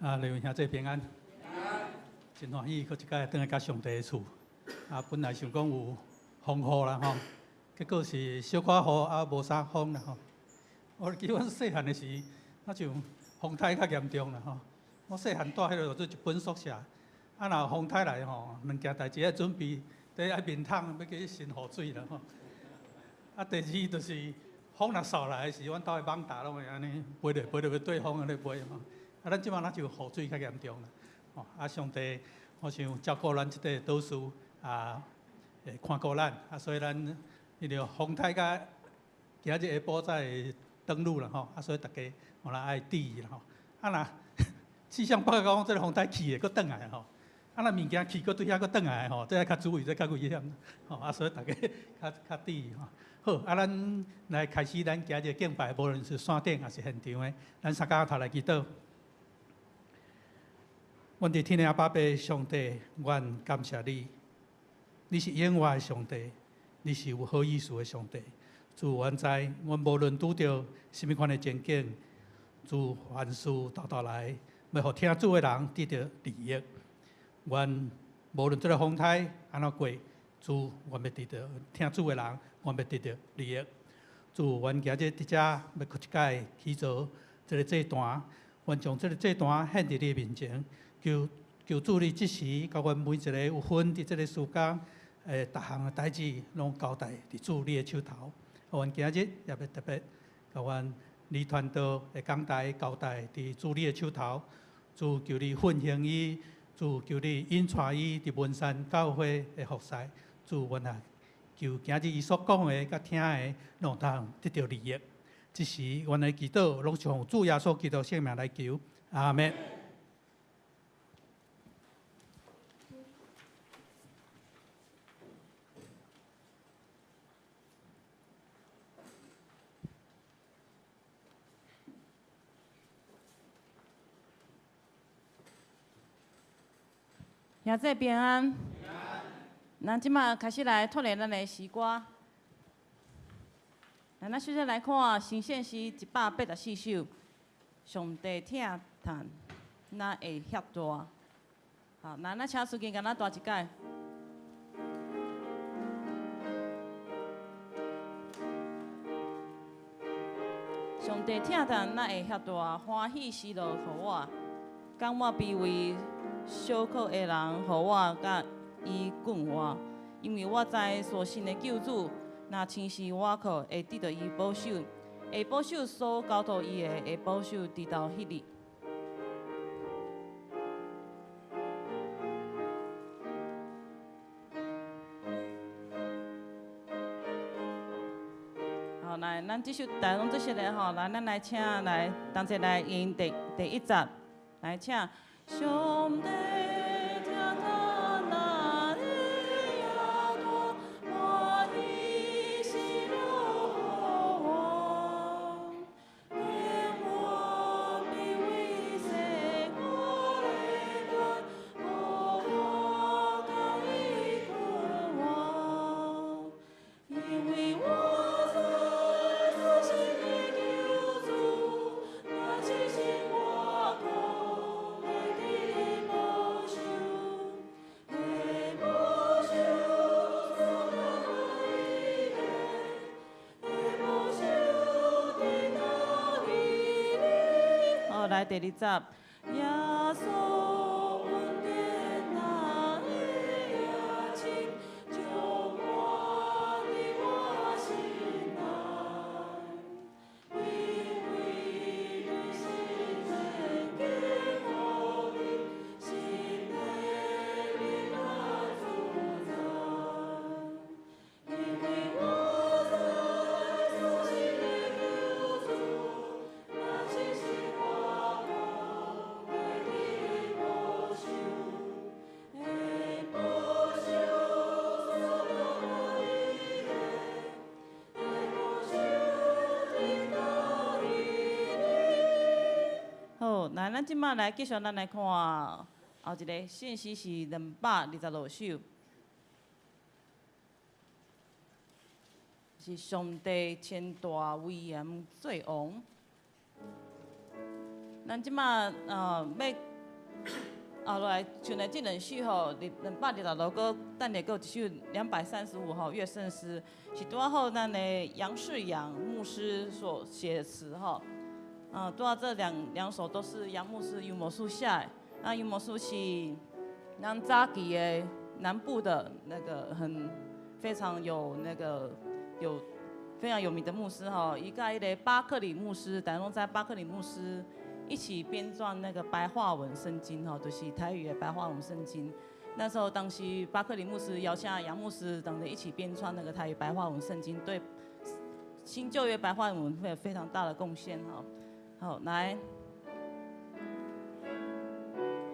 啊，雷文兄弟平安。真歡喜，閣一擺轉來佮上帝的厝。啊，本來想講有風雨啦吼，結果是小可雨啊，無啥風啦吼。我記阮細漢的時，若像風颱較嚴重啦吼。我細漢蹛彼落做一本宿舍，啊，若風颱來吼，兩件代誌愛準備，第一愛面桶欲去伸雨水啦吼。啊，第二就是風若掃來的時，阮兜的艋舺攏會按呢飛咧飛咧欲對風按呢飛吼。啊，咱這擺若像雨水較嚴重啦，吼！啊，上帝，我想照顧咱這個導師啊，會看顧咱，啊，所以咱彼個風颱佮今仔日下晡才會登陸啦吼，啊，所以大家予咱愛注意啦吼。啊，若氣象報告講這個風颱去會閣轉來吼，啊，若物件去閣對遐閣轉來吼，這愛較注意，這較危險，吼！啊，所以大家較較注意吼。好，啊，咱來開始咱今日敬拜，無論是線頂抑是現場的，咱三跤頭來祈禱。阮佇天的阿爸父上帝，阮感謝你，你是永活的上帝，你是有好意思的上帝。主，阮知，阮無論拄著啥物款的情景，主凡事沓沓來，欲予聽主的人得著利益。阮無論這個風颱按怎過，主，阮欲得著聽主的人，阮欲得著利益。主，阮今日佇遮欲閣一擺起做這個祭壇，阮將這個祭壇獻佇你的面前。求求主你這時，共阮每一个有份佇這个事工，逐項的代誌攏交代佇主你的手頭。阮今日也欲特別共阮李傳道的講台交代佇主你的手頭。主求你奮興伊，主求你引帶伊佇文山教會的服侍。主阮啊，求今日伊所講的佮聽的，攏通得著利益。這時，阮的祈禱攏是奉主耶穌基督聖名來求。阿們。兄弟平安。咱這馬開始來拓展咱的詩歌。來，咱首先來看神聖詩184首，上帝疼嘆，哪會遐大？好，來，咱請司機共咱帶一擺。上帝疼嘆，哪會遐大？歡喜喜樂予我，降我卑微小可的人，予我佮伊共活。因為我知所信的救主，若親視我靠，會得著伊保守，會保守所交託伊的，會保守直到彼日。好，來，咱這首大家攏做熟的吼，來，咱來請來同齊來用第第一節來請。上帝疼嘆哪會遐大，歡喜喜樂予我，連我卑微細可的人，予我佮伊共活，因為我知所信的救主，若親視我苦，會得保守，會保守所交託伊的，會保守直到彼日。好，來第二節。耶穌恩典哪會遐深，充滿佇我心內，因為對神前給予你，心內平安自在。因為我知所信的救主，若親視我苦，會得保守，會保守所交託伊的，會保守直到彼日。好，來，咱這擺來繼續，咱來看後一個信息是226首，是上帝謙大威嚴做王。咱這擺欲后來唱的這兩首吼，226閣等下閣有一首235號樂聖詩，是拄仔好咱的楊世陽牧師所寫的詞吼。啊，拄仔這兩首都是楊牧師楊牧師寫的。啊，楊牧師是咱早期的南部的那個很非常有那個有非常有名的牧師吼，伊佮彼个巴克里牧師，大家攏知巴克里牧師。一起編撰那個白話文聖經，吼，就是台語的白話文聖經。那時候當時巴克里牧師邀請楊牧師等人一起編撰那個台語白話文聖經，對新舊約白話文會有非常大的貢獻，吼。好，來，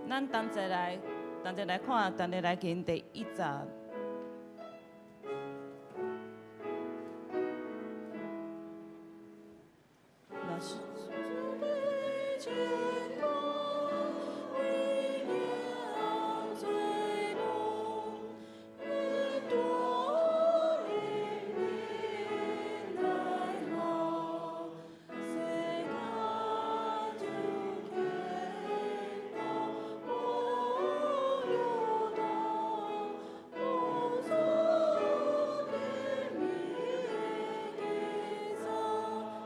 咱同齊來，同齊來看，同齊來跟第一節。那是。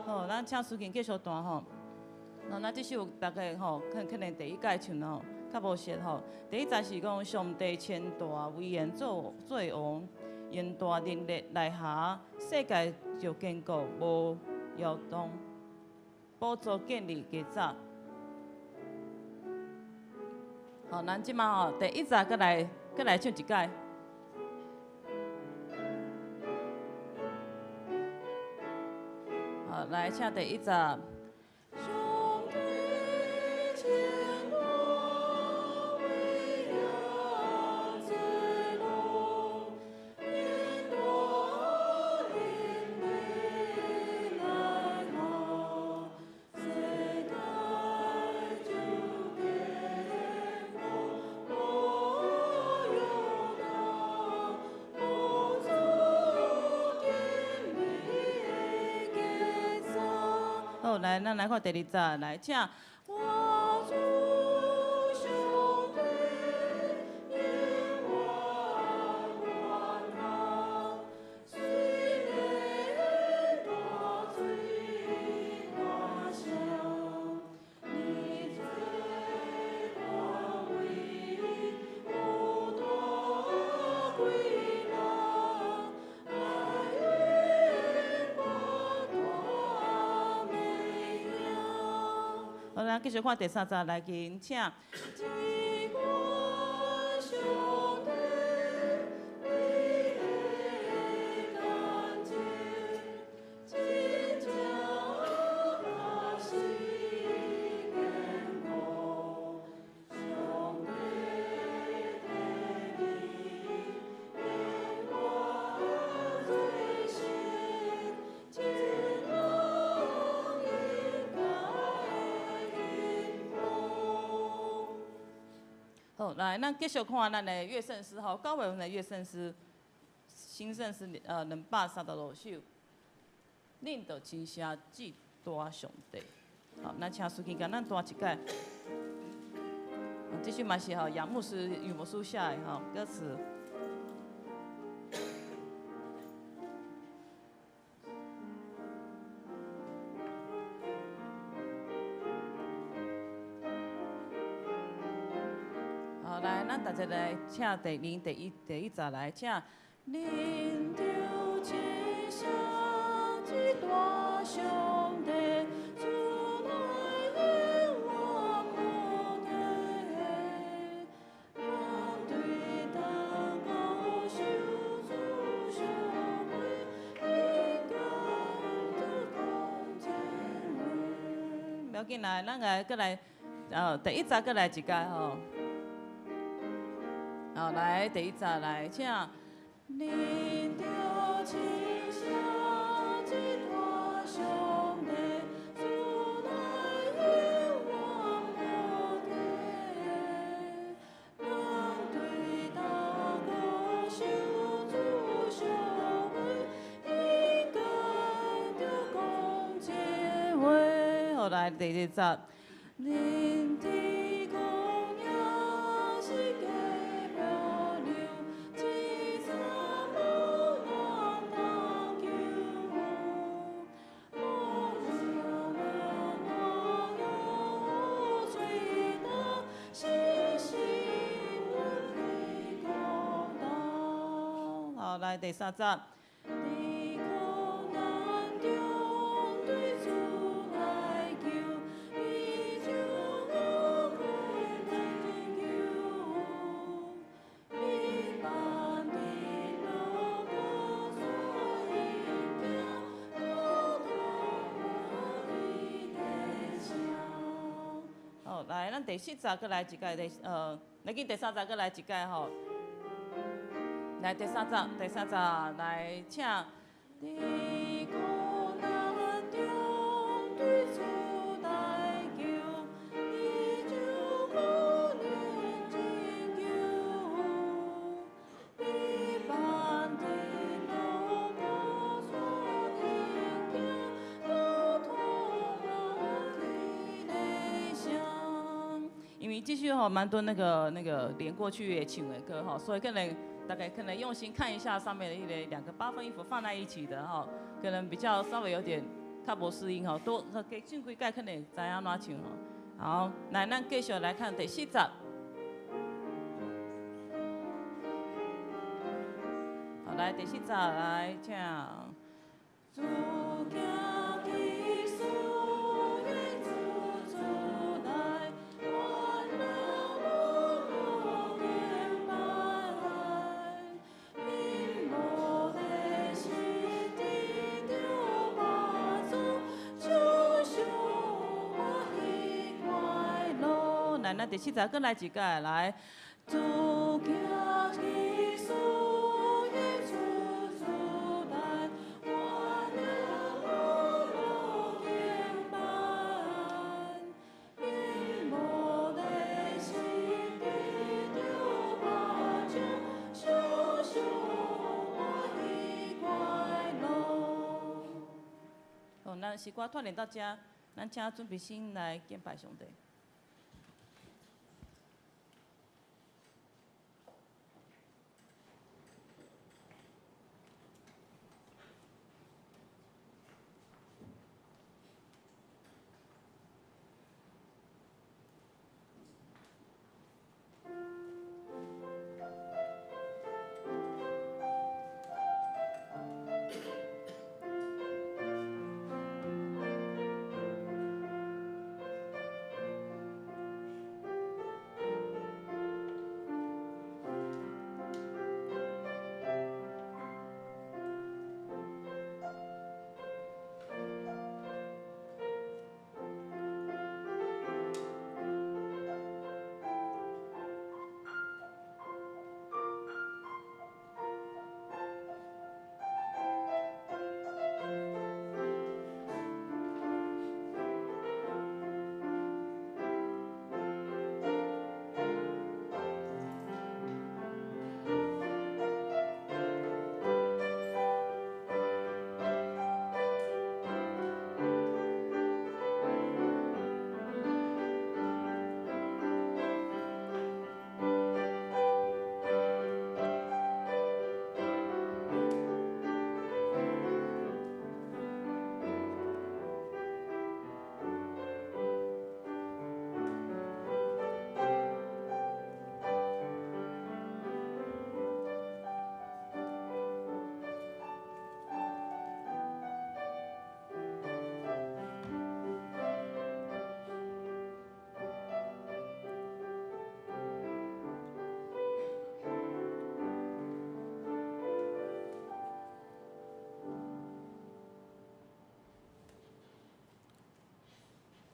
好，咱請司琴繼續彈吼。那這首大家吼，可能第一擺唱吼，較無熟吼。第一節是講上帝謙大威嚴做王，用大能力來轄，世界就堅固無搖動，寶座建立較早。好，咱這擺吼，第一節閣來唱一擺。好，來請第一節。來，咱來看第二節，來，請。我主上帝，永遠觀看，水大水大聲，你做權威有大貴人，愛永不斷。好，咱繼續看第三節，來緊，請。好，來，咱繼續看咱的樂聖詩吼，9月份的樂聖詩，新聖詩236首，恁著親聲至大上帝。好，咱請司琴共咱彈一擺。這首嘛是吼楊牧師楊牧師寫的吼歌詞。來，咱大家來請第零、第一、第一節來請。恁著親聲至大上帝，主來永遠無敵。咱對大高受主相會，應該得講真話。不要緊來，咱來閣來，第一節閣來一擺吼。好，來第一節來，請。恁著親聲至大上帝，主來永遠無敵。咱對大高受主相會，應該著講這話。好，來第二節。恁佇曠野家保留，這層無人通救。無論我有罪大，死心阮的孤單。好，來第三節。佇苦難中對主來求，伊將我困難拯救。彼伴佇路高山行，路途歡喜的聲。好，來，咱第四節閣來一擺，來緊第三節閣來一擺吼。來第三節，第三節來請。佇苦難中對主來求，伊將苦難拯救。彼伴佇路高山行，路途歡喜的聲。因為這首吼蠻多那個連過去會唱的歌吼，所以可能大概可能用心看一下上面的一個兩個八分音符放在一起的吼，可能比較稍微有點較無適應吼，多加唱幾擺可能會知影怎唱吼。好，來，咱繼續來看第四節。好，來第四節來請。主行基督的主主來，願人無敬拜，因無的是得著滿足，就上歡喜快樂。來，咱第四節閣來一擺，來。主行基督的主主來，願人無敬拜，因無的是得著滿足，就上歡喜快樂。好，咱詩歌串聯到這，咱請準備先來敬拜上帝。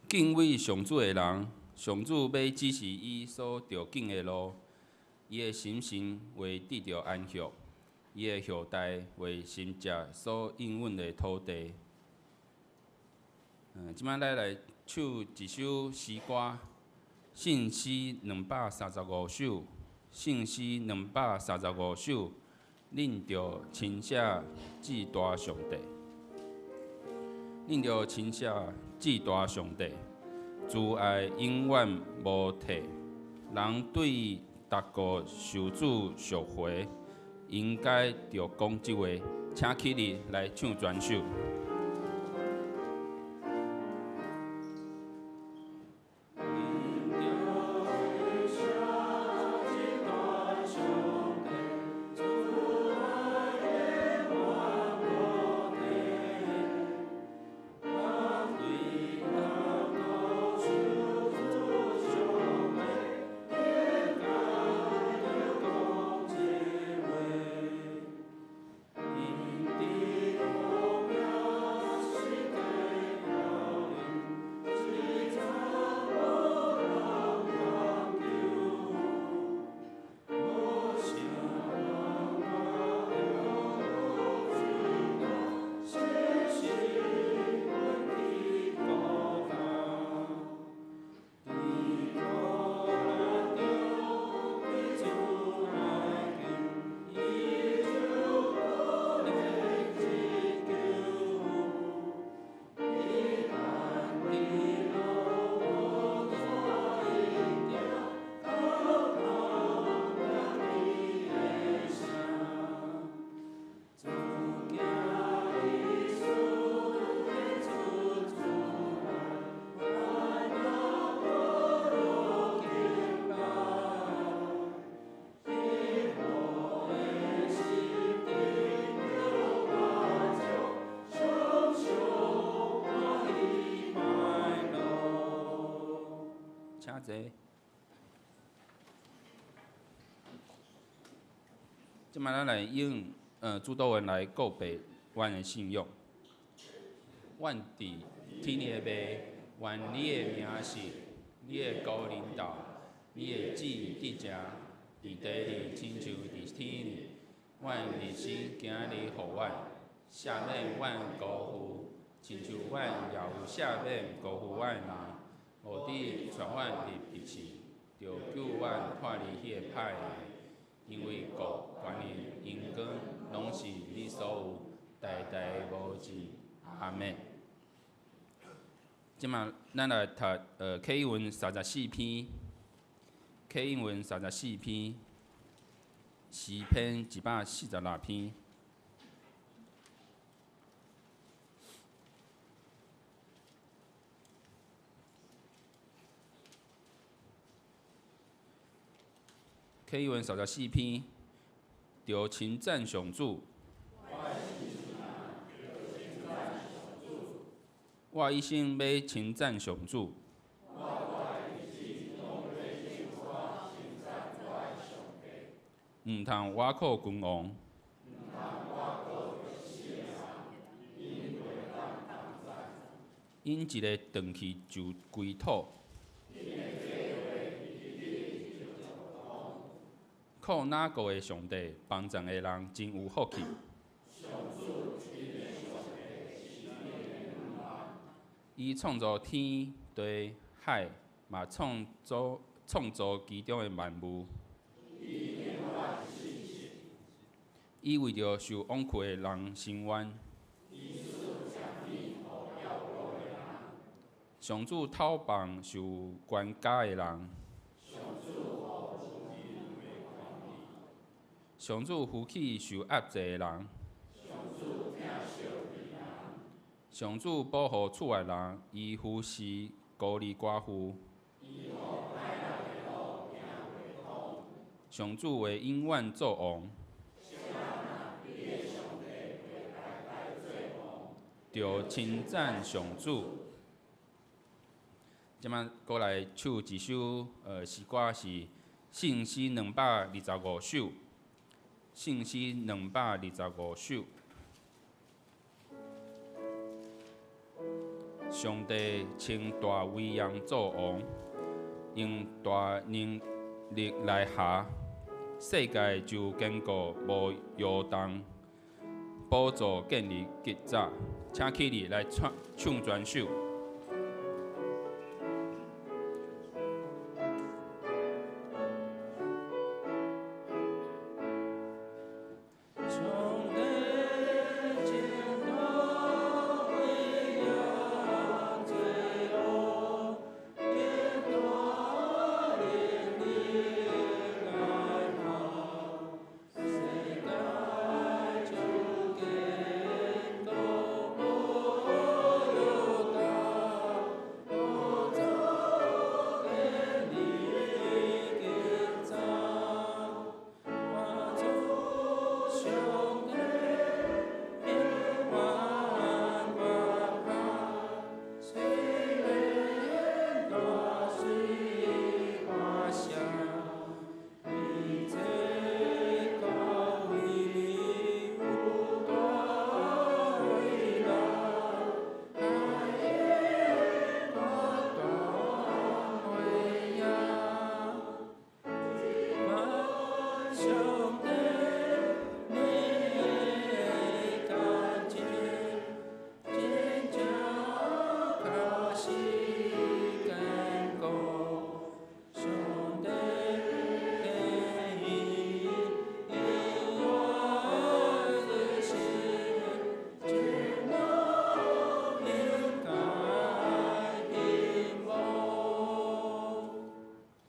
敬畏上主的人，上主欲指示伊所著敬的路，伊的心神會得著安息，伊的後代會承接所應允的土地。這擺咱來唱一首詩歌，聖詩235首，聖詩235首，恁著稱謝至大上帝，恁著稱謝至大上帝，慈愛永遠無退，人對頭逐个受主赎回，应该著讲这话，请起立来唱全首。请坐。这摆咱来用主祷文来告白阮的信仰。阮伫天的父，愿你的名圣，你的国临到，你的旨意得成，伫地里亲像伫天里。阮日时今日予阮，赦免阮辜负，亲像阮也有赦免辜负阮的人。无致带阮入敌试，著救阮脫離彼个歹的，因為國、權力、榮光，攏是你所有，代代無盡。阿們。這馬咱來讀啟英文34篇，啟英文34篇，詩篇146篇。啟英文34篇，著稱讚上主。我一生欲稱讚上主。毋通倚靠君王。𪜶一个轉去就歸土。靠雅各的上帝幫贊的人真有福氣。伊創造天地海，嘛創造其中的萬物。伊為著受枉屈的人伸冤。上主討放受關絞的人。上主扶起受壓制的人。上主保護厝內人，伊扶持孤兒寡婦。上主會永遠做王。著稱讚上主。這擺閣來唱一首詩歌，是聖詩225首。聖詩225首。上帝穿大威嚴做王，用大能力來轄，世界就堅固無搖動，寶座建立極早，請起立來唱全首。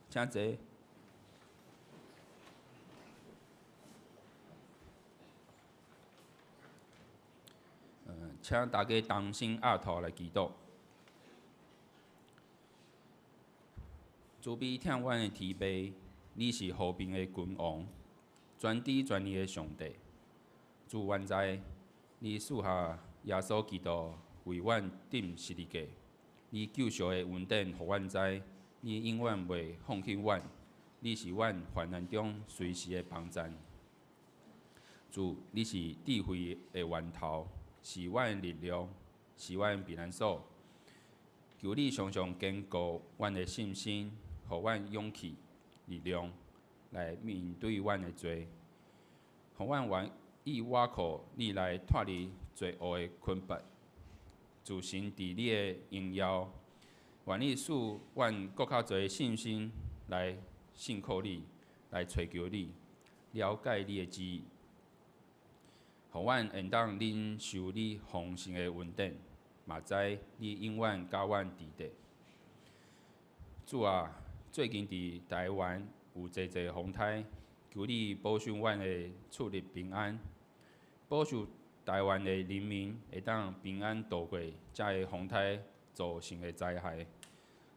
請坐。請大家同心合頭來祈禱。慈悲疼阮的天父，你是和平的君王，全知全能的上帝。主，阮知你賜下耶穌基督為阮釘十字架，你救贖的恩典，予阮知，你永遠袂放棄阮，你是阮患難中隨時的幫贊。主，你是智慧的源頭，是阮的力量，是阮的避難所。求你常常堅固阮的信心，予阮勇氣、力量來面對阮的罪，予阮願意倚靠你來脫離罪惡的捆綁。主神佇你的榮耀，願你賜阮閣較濟信心來信靠你，來揣求你，了解你的旨意，予阮會當領受你豐盛的恩典，嘛知你永遠佮阮佇咧。主啊，最近佇台灣有濟濟風颱，求你保守阮的出入平安，保守台灣的人民會當平安度過這个風颱造成的災害。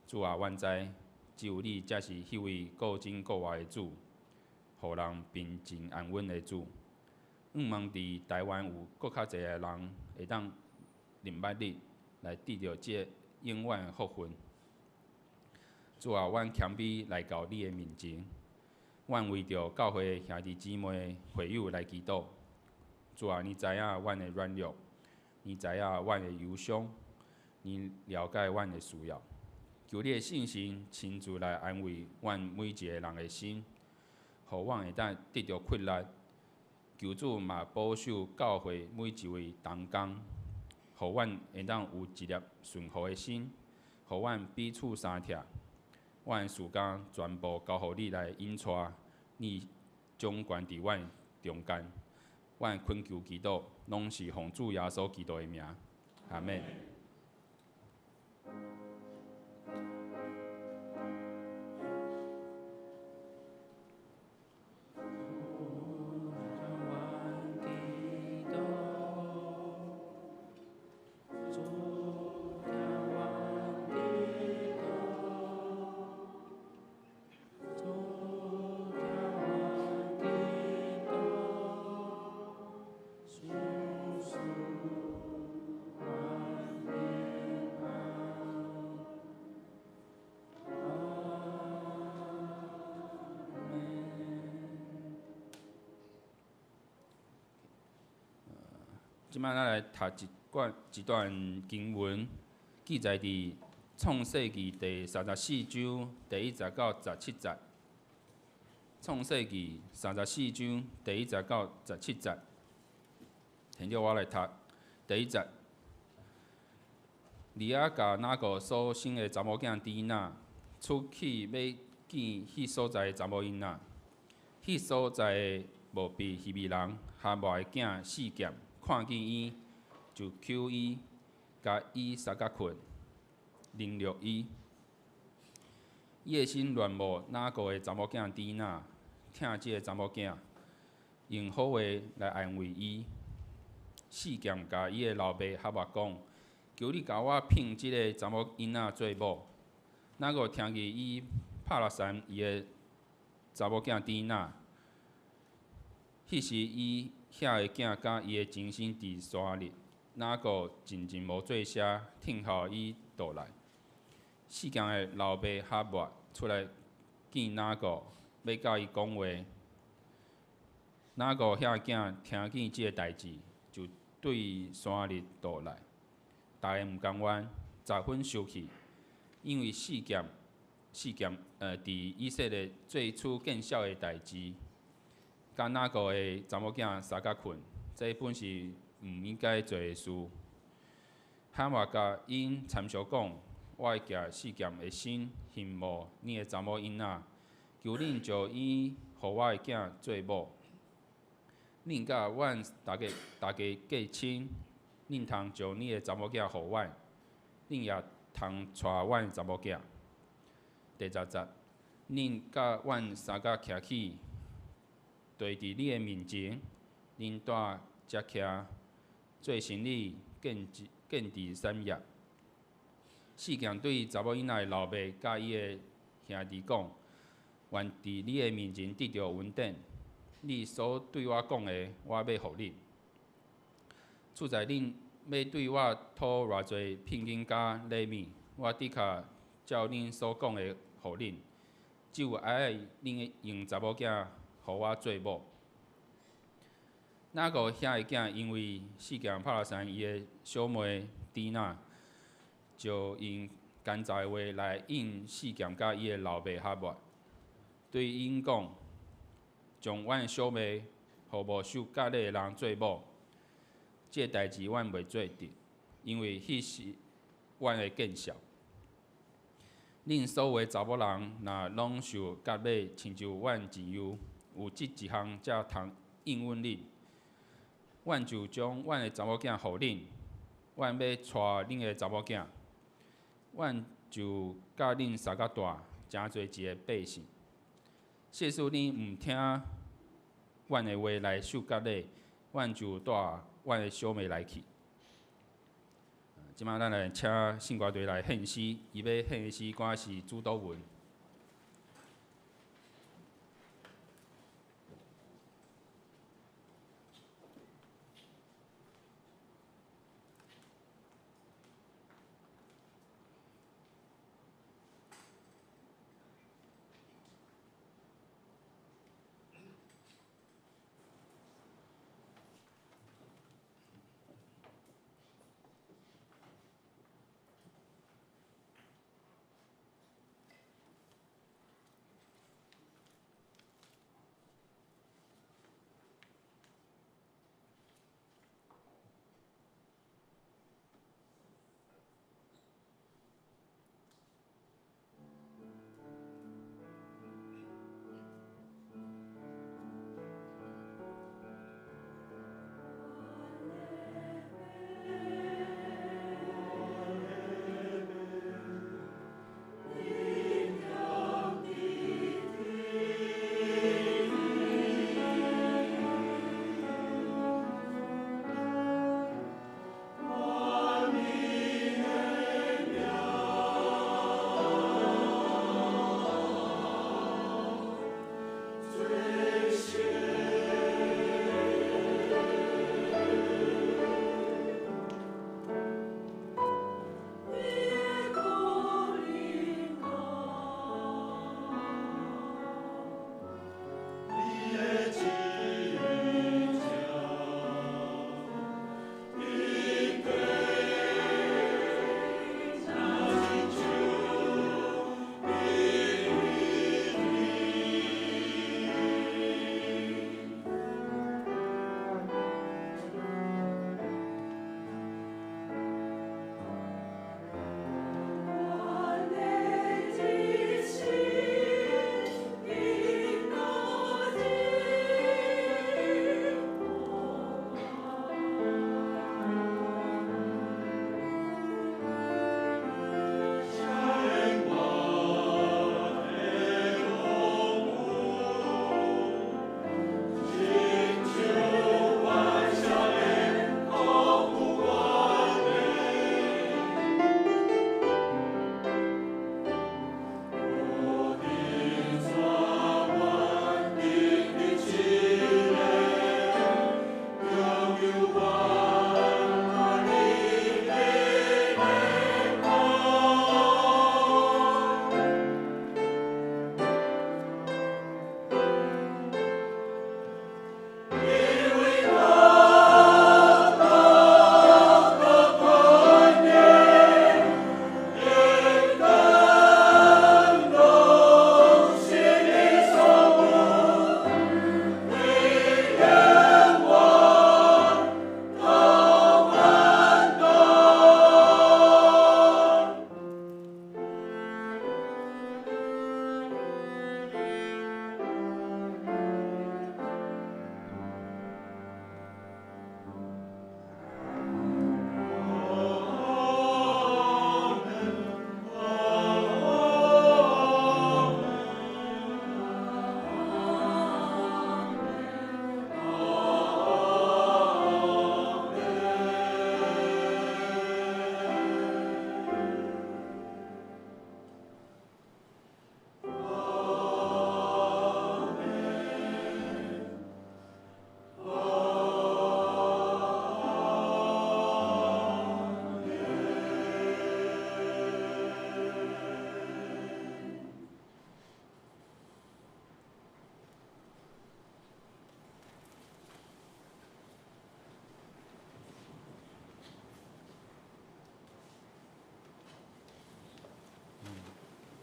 主啊，阮知只有你才是彼位顧真顧活的主，予人平靜安穩的主。向望佇台灣有閣較濟的人會當認捌你，來得著這个永遠的福分。主啊，阮謙卑來到你的面前，阮為著教會的兄弟姊妹、會友來祈禱。主啊，你知影阮的軟弱，你知影阮的憂傷，你了解阮的需要。求你的聖神親自來安慰阮每一個人的心，予阮會當得著氣力。求主嘛保守教會每一位同工，予阮會當有一粒順服的心，予阮彼此相疼。阮的時間全部交予你來引帶，你掌權佇阮中間。阮懇求祈禱，攏是奉主耶穌基督的名，阿們。這擺咱來讀一段一段經文，記載佇創世記第三十四章第一節到十七節。創世記三十四章第一節到十七節，現在我來讀第一節。利亞共雅各所生的查某囝底拿出去欲見彼所在的查某囡仔，彼所在的墓被希未人哈抹的囝示劍。看見伊，就抾伊，共伊相佮睏，凌辱伊。伊的心戀慕雅各的查某囝底拿，疼這个查某囝，用好話來安慰伊。示劍共伊的老爸哈抹講：求你共我聘這个查某囡仔做某。雅各聽見伊拍落搧伊的查某囝底拿，彼時伊遐的囝佮伊的親生佇山裡，雅各靜靜無做聲，聽候伊倒來。示劍的老爸哈抹出來見雅各，欲佮伊講話。雅各遐囝聽見這个代誌，就對山裡倒來，逐个毋甘願，十分生氣，因為示劍示劍佇以色列最初見效的代誌。佮雅各的查某囝相佮睏，這本是毋應該做的事。哈抹共𪜶參詳講：我的囝示劍的心欣慕你的查某囡仔，求恁將伊予我的囝做某。恁佮阮大家大家過親，恁通將你的查某囝予阮，恁也通娶阮的查某囝。第十節，恁佮阮三角徛起，坐佇你的面前，恁蹛遮徛做生理建建置产业。示剑對查某囡仔的老爸佮伊的兄弟講：願佇你的面前得著恩典，你所對我講的，我欲予恁。厝在恁欲對我討偌濟聘金佮禮物，我的確照恁所講的予恁。只有愛恁用查某囝予我做某。雅各兄弟囝因為示劍拍落伊的小妹底拿，就用奸詐的話來應示劍佮伊的老爸哈抹，對𪜶講：將阮的小妹予無受割禮的人做某，這个代誌阮袂做得，因為彼是阮的見笑。恁所有的查某人若攏受割禮，親像阮一樣，有這一項才通應允恁，阮就將阮的查某囝予恁，阮欲娶恁的查某囝，阮就佮恁相佮蹛，成做一个百姓。假使恁毋聽阮的話來受割禮，阮就帶阮的小妹來去。這擺咱來請聖歌隊來獻詩，伊欲獻的詩歌是主禱文。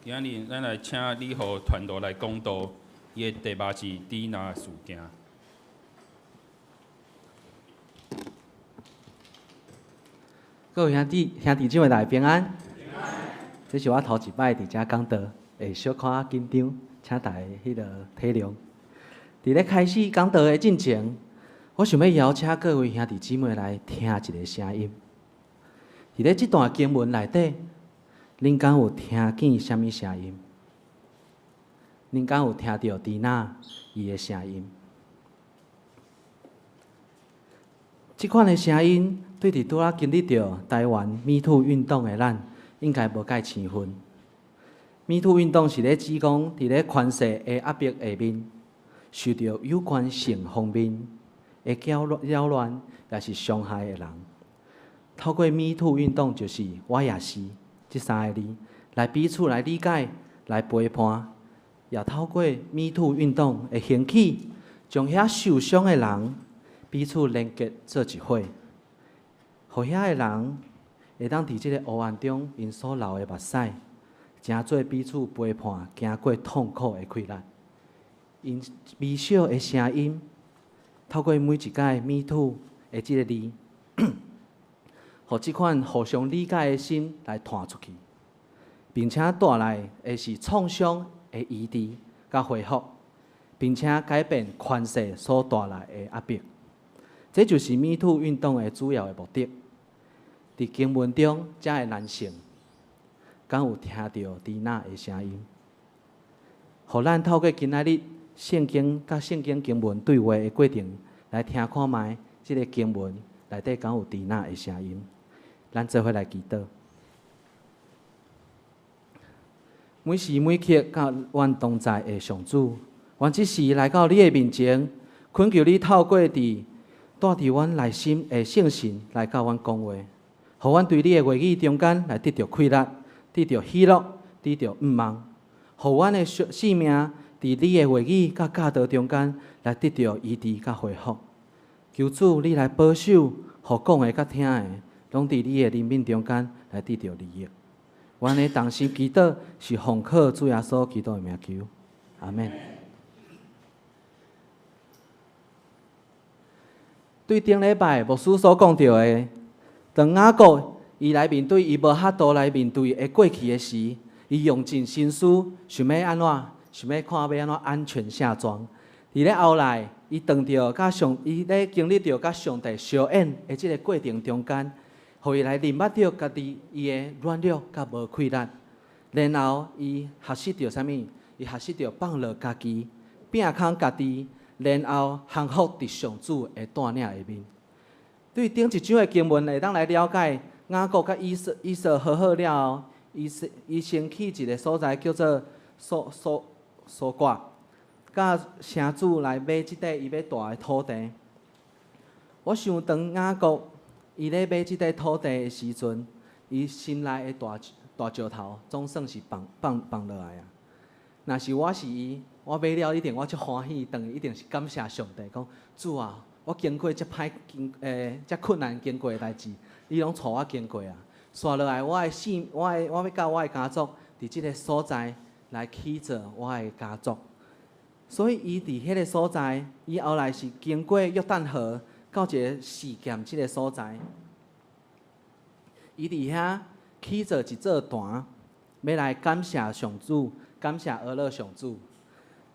今仔日咱來請李浩傳道來講道，伊的題目是底拿事件。各位兄弟兄弟姊妹，大家平安。這是我頭一擺佇遮講道，會小可緊張，請大家彼個體諒。佇咧開始講道的進前，我想欲邀請各位兄弟姊妹來聽一个聲音。佇咧這段經文內底，恁敢有聽見啥物聲音？恁敢有聽著底拿伊的聲音？這款的聲音，對佇拄仔經歷著台灣 Me Too 運動的咱，應該無蓋生分。Me Too 運動是咧指講，佇咧權勢的壓迫下面，受著有關性方面的攪擾亂，抑是傷害的人，透過 Me Too 運動，就是我也是這三个字，來彼此來理解、來陪伴，也透過 Me Too 運動的興起，將遐受傷的人彼此連結做一伙，予遐个人會當佇這个黑暗中，𪜶所流的目屎，成做彼此陪伴，行過痛苦的氣力。𪜶微小的聲音，透過每一擺 Me Too 的這个字，予這款互相理解的心來傳出去，並且帶來的是創傷的醫治佮恢復，並且改變權勢所帶來的壓迫。這就是 Me Too 運動的主要的目的。佇經文中，遮个男性敢有聽著底拿的聲音？予咱透過今仔日聖經佮聖經經文對話的過程，來聽看覓這个經文內底敢有底拿的聲音？咱做伙來祈禱。每時每刻佮阮同在的上主，阮這時來到你的面前，懇求你透過佇帶佇阮內心的聖神來佮阮講話，予阮對你的話語中間來得著氣力，得著喜樂，得著盼望，予阮的性命佇你的話語佮教導中間來得著醫治佮恢復。求主你來保守，予講的佮聽的，攏佇你的憐憫中間來得著利益。阮的同心祈禱是奉靠主耶穌基督的名求，阿們。對頂禮拜牧師所講著的，當雅各伊來面對伊無法度來面對的過去的時，伊用盡心思想欲按怎，想欲看欲按怎安全下莊。佇咧後來，伊當著佮上，伊咧經歷著佮上帝相演的這个過程中間，予伊來認捌著家己伊的軟弱佮無氣力，然後伊學習著啥物？伊學習著放落家己，摒空家己。然後降服佇上主的帶領下面。對頂一章的經文會當來了解，雅各佮以掃以掃和好了後，伊先伊先去一个所在叫做蘇蘇蘇割，佮城主來買這塊伊欲住的土地。我想當雅各伊咧買這塊土地的時陣，伊心內的大大石頭總算是放放放落來啊。若是我是伊，我買了一定我足歡喜，轉去一定是感謝上帝，講主啊，我經過遮歹經遮困難經過的代誌，你攏帶我經過啊。紲落來，我的性，我的我欲佮我的家族佇這个所在來起造我的家族。所以伊佇彼个所在，伊後來是經過約旦河到一个示劍這个所在，伊佇遐起造一座壇，欲來感謝上主。感謝阿樂上主，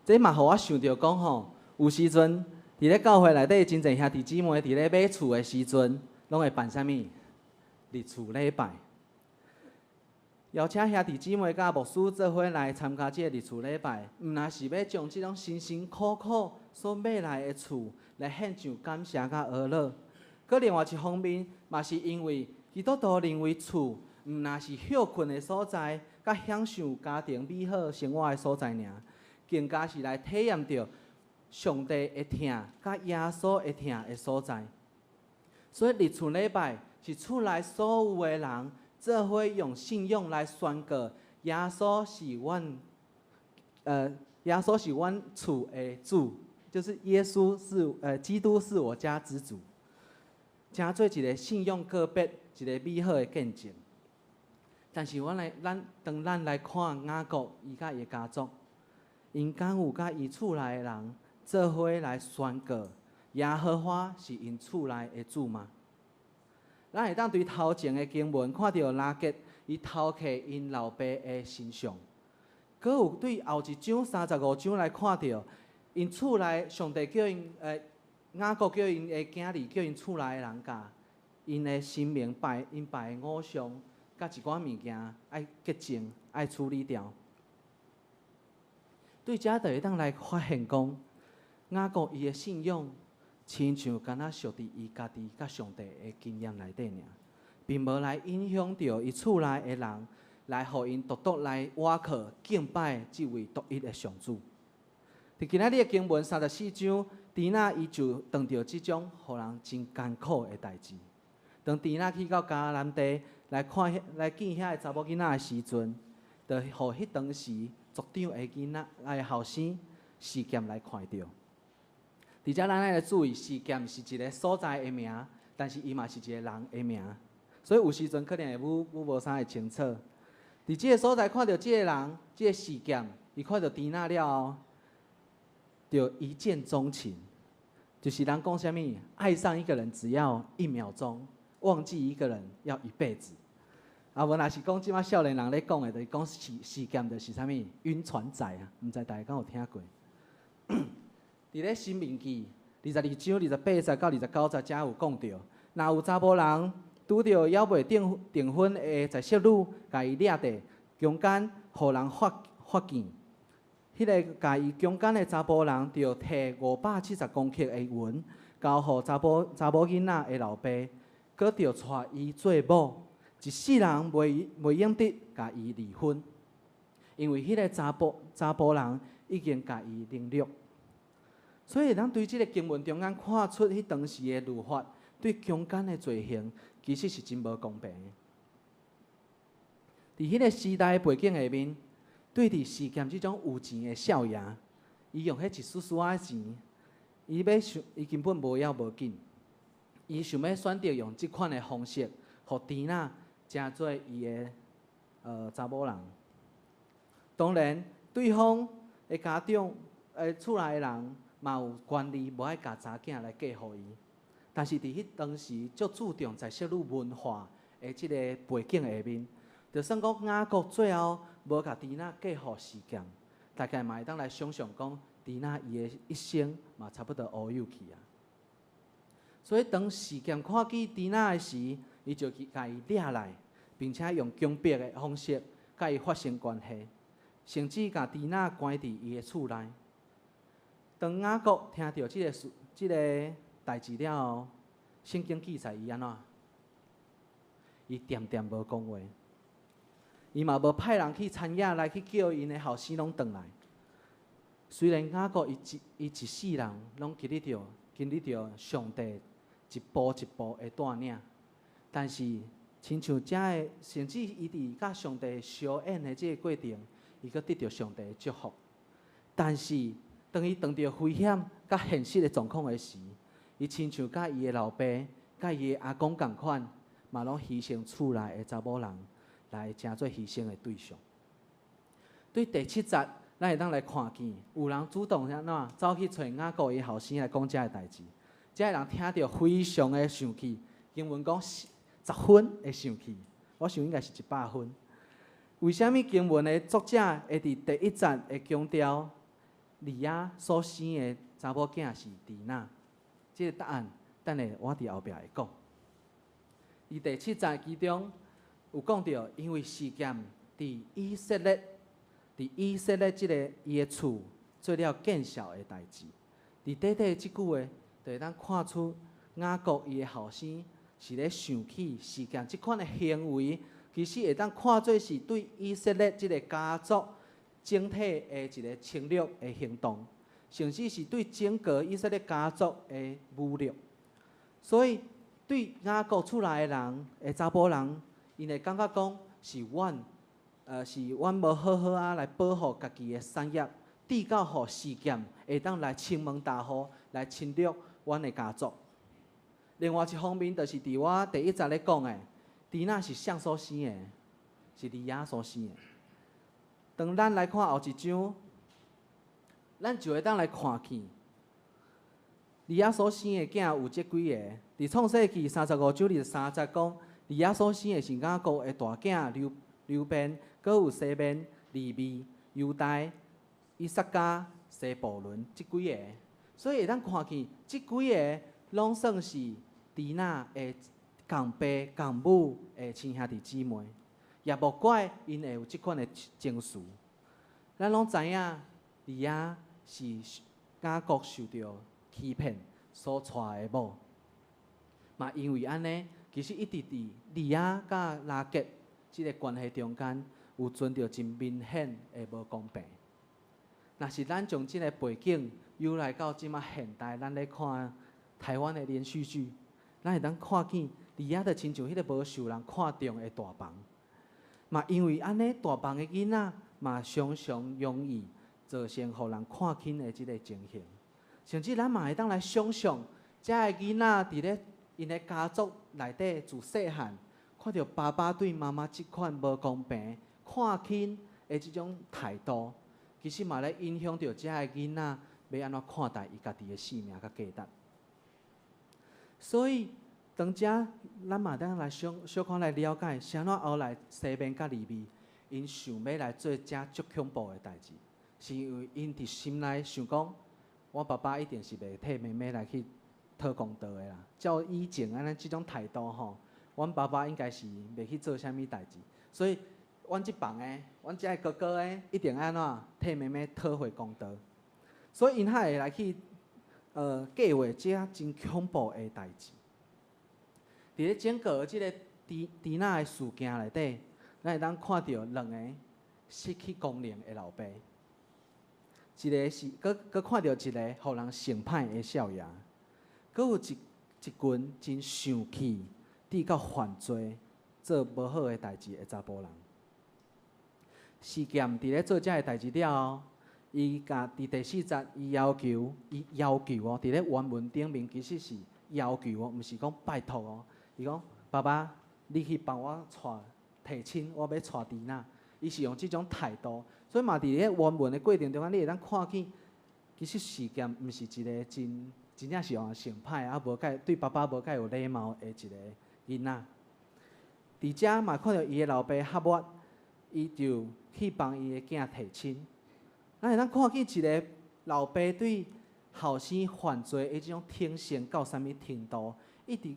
這嘛予我想著講吼，有時陣佇咧教會內底真濟兄弟姊妹佇咧買厝的時陣，攏會辦啥物？入厝禮拜。邀請兄弟姊妹佮牧師做伙來參加這个入厝禮拜，毋但是欲將這種辛辛苦苦所買來的厝來獻上感謝佮阿樂。閣另外一方面，嘛是因為基督徒認為厝毋但是歇睏的所在，佮享受家庭美好生活的所在爾，更加是來體驗著上帝的疼，佮耶穌的疼的所在。所以，入厝禮拜是厝內所有的人做伙用信仰來宣告耶穌是阮，耶穌是阮厝的主，就是耶穌是基督是我家之主，成做一个信仰告別，一个美好的見證。但是阮來，咱當咱來看雅各伊佮伊的家族，𪜶敢有佮伊厝內的人做伙來宣告耶和華是𪜶厝內的主嗎？咱會當對頭前的經文看著拉結伊偷摕𪜶老爸的神像，閣有對後一章35章來看著𪜶厝內上帝叫𪜶雅各叫𪜶的囝兒叫𪜶厝內的人共𪜶的神明拜𪜶拜的偶像，佮一寡物件愛潔淨，愛處理掉。對遮就會當來發現講，雅各伊的信仰，親像敢若屬佇伊家己佮上帝的經驗內底爾，並無來影響著伊厝內的人，來予𪜶獨獨來倚靠敬拜這位獨一的上主。佇今仔日的經文34章，底拿伊就碰著這種予人真艱苦的代誌。當底拿去到迦南地來看、來見遐个查某囡仔的時陣，就予彼當時族長的囡仔、後生示劍來看著。佇遮咱愛來注意，示劍是一个所在的名，但是伊嘛是一个人的名，所以有時陣可能會舞無啥會清楚。佇這个所在看著這个人，這个示劍，伊看著底拿了後，就一見鍾情，就是人講啥物，愛上一個人只要一秒鐘，忘記一個人要一輩子。啊，無若是講這馬少年人咧講的，就是講示劍就是啥物暈船仔啊，毋知大家敢有聽過？佇咧《申命記》22章28節到29節，遮有講著，若有查埔人拄著猶未訂婚的在室女，共伊掠著，強姦，予人發現，彼个共伊強姦的查埔人，著提570公克的銀，交予查某囡仔的老爸，閣著娶伊做某，一世人袂用得共伊離婚，因為彼个查埔人已經共伊凌辱。所以，咱對這个經文中間看出，彼當時的律法對強姦的罪行，其實是真無公平的。佇彼个時代的背景下面，對佇示劍這種有錢的少爺，伊用彼一絲絲仔錢，伊欲想，伊根本無要無緊，伊想欲選擇用這款的方式，予底拿成做伊的查某人。當然，對方的家長、厝內的人嘛有權利無愛共查囝來嫁予伊，但是佇彼當時足注重在室女文化的這個背景下面，就算講雅各最後無共底拿嫁予示劍，大概嘛會當來想象講，底拿伊的一生嘛差不多烏有去啊。所以當示劍看見底拿的時，伊就去共伊掠來，並且用強迫的方式共伊發生關係，甚至共底拿關佇伊的厝內。當雅各聽著這個事、這个代誌了後，聖經記載伊按怎？伊恬恬無講話，伊嘛無派人去田野來去叫𪜶的後生攏轉來。雖然雅各伊一世人攏經歷著上帝一步一步的帶領，但是親像遮个，甚至伊佇佮上帝相演的這个過程，伊閣得著上帝的祝福。但是當伊碰著危險佮現實的狀況的時，伊親像佮伊的老爸、佮伊的阿公仝款，嘛攏犧牲厝內的查某人來成做犧牲的對象。對第七節，咱會當來看見，有人主動按怎走去揣雅各伊後生來講遮个代誌，遮个人聽著非常的生氣。經文講十分的生氣，我想應該是100分。為啥物經文的作者會佇第一節會強調利亞所生的查某囝是底拿？這个答案，等下我佇後壁會講。佇第七節其中有講著，因為示劍佇以色列這个伊的厝做了見笑的代誌。佇短短這句話，就會當看出雅各伊的後生是咧生氣示劍這款的行為，其實會當看做是對以色列這个家族整體的一个侵略的行動，甚至是對整個以色列家族的侮辱。所以，對雅各厝內的人的查埔人，𪜶會感覺講是阮無好好仔來保護家己的產業，致到予示劍會當來侵門踏戶來侵略阮的家族。另外一方面，就是佇我第一節咧講的，底拿是誰所生的？是利亞所生的。當咱來看後一章，咱就會當來看見利亞所生的囝有這幾个。佇創世記35章23節講，利亞所生的是雅各的大囝流流便，閣有西緬、利未、猶大、以薩迦、西布倫這幾个。所以會當看見這幾个攏算是底拿的仝爸仝母的親兄弟姊妹，也無怪𪜶會有這款的情緒。咱攏知影，利亞是雅各受著欺騙所娶的某，嘛因為按呢，其實一直佇利亞佮拉結這个關係中間，有存著真明顯的無公平。若是咱將這个背景由來到這馬現代，咱咧看台灣的連續劇，咱會當看見利亞就親像彼个無受人看重的大房，嘛因為按呢，大房的囡仔嘛常常容易造成予人看輕的這个情形。甚至咱嘛會當來想像，遮个囡仔佇咧𪜶的家族內底自細漢，看著爸爸對媽媽這款無公平、看輕的這種態度，其實嘛咧影響著遮个囡仔欲按怎看待伊家己的性命佮價值。所以，當遮咱嘛當來小小可來了解，啥物後來西緬佮利未，𪜶想欲來做遮足恐怖的代誌，是因為𪜶佇心內想講，我爸爸一定是袂替妹妹來去討公道的啦。照以前按呢這種態度吼，阮爸爸應該是袂去做啥物代誌，所以阮這房的，阮遮的哥哥的，一定按怎替妹妹討回公道。所以𪜶才會來去計劃這真恐怖的代誌。佇咧整個這个底底拿的事件內底，咱會當看著兩个失去功能的老爸，一个是閣閣看著一个予人想歹的少爺，閣有一一群真生氣，直到犯罪做無好的代誌的查埔人。示劍佇咧做這个代誌了後，伊共佇第四節，伊要求，伊要求哦，佇咧原文頂面其實是要求哦，毋是講拜託哦。伊講爸爸，你去幫我娶提親，我欲娶底拿。伊是用這種態度，所以嘛佇咧原文的過程中間，你會當看見，其實示劍毋是一个真真正是用想歹啊，無蓋對爸爸無蓋有禮貌的一个囡仔。佇遮嘛看著伊的老爸哈抹，伊就去幫伊的囝提親。咱會當看見一个老爸對後生犯罪的這種挺身到啥物程度，一直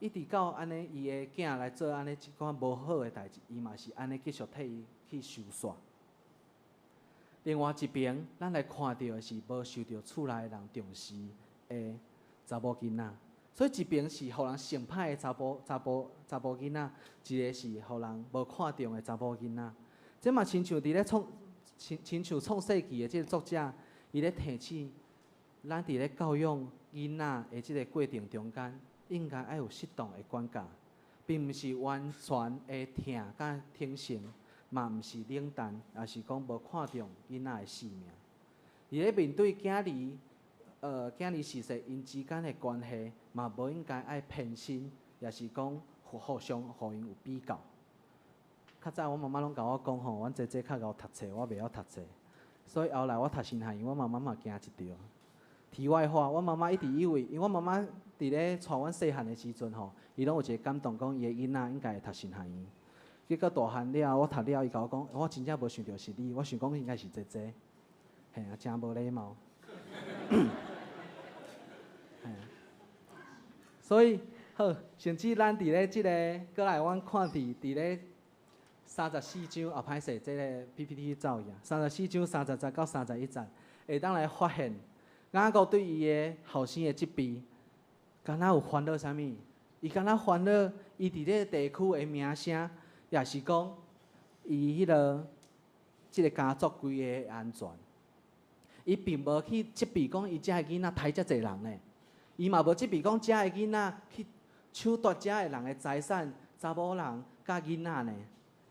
一直到按呢，伊的囝來做按呢這款無好的代誌，伊嘛是按呢繼續替伊去收煞。另外一邊，咱來看著的是無受著厝內人重視的查某囡仔，所以一邊是予人想歹的查埔查埔查埔囡仔，一个是予人無看重的查某囡仔。這嘛親像佇咧創親親像創世記的這个作者，伊咧提醒咱佇咧教養囡仔的這个過程中間，應該愛有適當的管教，並毋是完全的疼佮挺身，嘛毋是冷淡，也是講無看重囡仔的性命。佇咧面對囝兒，囝兒事實𪜶之間的關係，嘛無應該愛偏心，也是講互相予𪜶有比較。較早阮媽媽攏共我講吼，阮姐姐較𠢕讀冊，我袂曉讀冊，所以後來我讀神學院，阮媽媽嘛驚一著。題外話，阮媽媽一直以為，因為阮媽媽佇咧帶阮細漢的時陣吼，伊攏有一个感動，講伊的囡仔應該會讀神學院。結果大漢了後，我讀了，伊共我講，我真正無想著是你，我想講應該是姐姐，嘿啊，誠無禮貌。嘿所以好，甚至咱佇咧這个，閣來阮看佇佇咧34章，後歹勢，這个 PPT 走去啊，34章30節到31節，會當來發現雅各對伊的後生的責備，敢若有煩惱啥物？伊敢若煩惱伊佇這个地區的名聲，也是講伊彼个這个家族規个安全。伊並無去責備講伊遮个囡仔刣遮濟人呢，伊嘛無責備講遮个囡仔去搶奪遮个人的財產、查某人佮囡仔呢。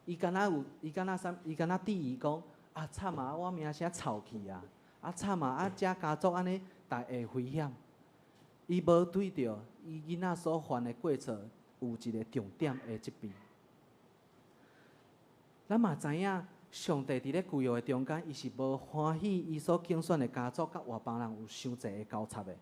伊敢若有，伊敢若啥？伊敢若質疑講啊慘啊！我名聲臭去啊！啊慘啊！啊遮家族按呢，大會危險。伊無對著伊囡仔所犯的過錯有一个重點的責備。咱嘛知影，上帝佇咧舊約的中間，伊是無歡喜伊所揀選的家族佮外邦人有傷濟的交插的，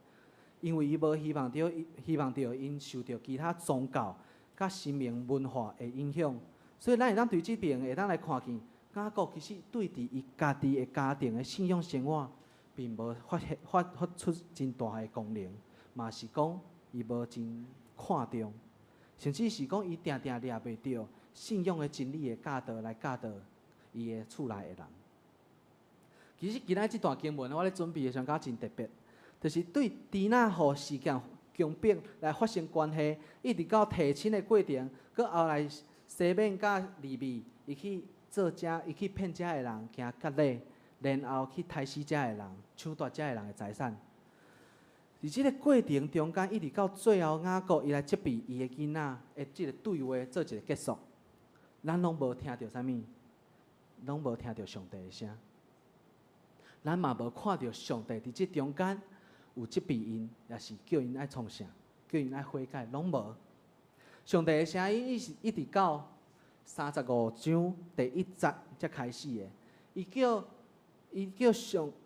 因為伊無希望著𪜶受著其他宗教佮神明文化的影響。所以咱會當對這邊會當來看見，雅各其實對佇伊家己的家庭的信仰生活，並無發現發發出真大的功能，嘛是講伊無真看重，甚至是講伊定定掠袂著信仰的真理的教導來教導伊的厝內的人。其實今仔這段經文，我咧準備的時陣感覺真特別，就是對迦南予示劍強迫來發生關係，一直到提親的過程，閣後來西緬佮利未，伊去做遮，伊去騙遮的人行割禮，然後去刣死遮的人，搶奪遮的人的財產。佇這个過程中間，一直到最後雅各伊來責備伊的囡仔的這个對話做一个結束，咱攏無聽著啥物，攏無聽著上帝的聲。咱嘛無看著上帝佇這中間有責備𪜶，抑是叫𪜶愛創啥，叫𪜶愛悔改，攏無。上帝的聲音，伊是一直到35章第1節才開始的。伊叫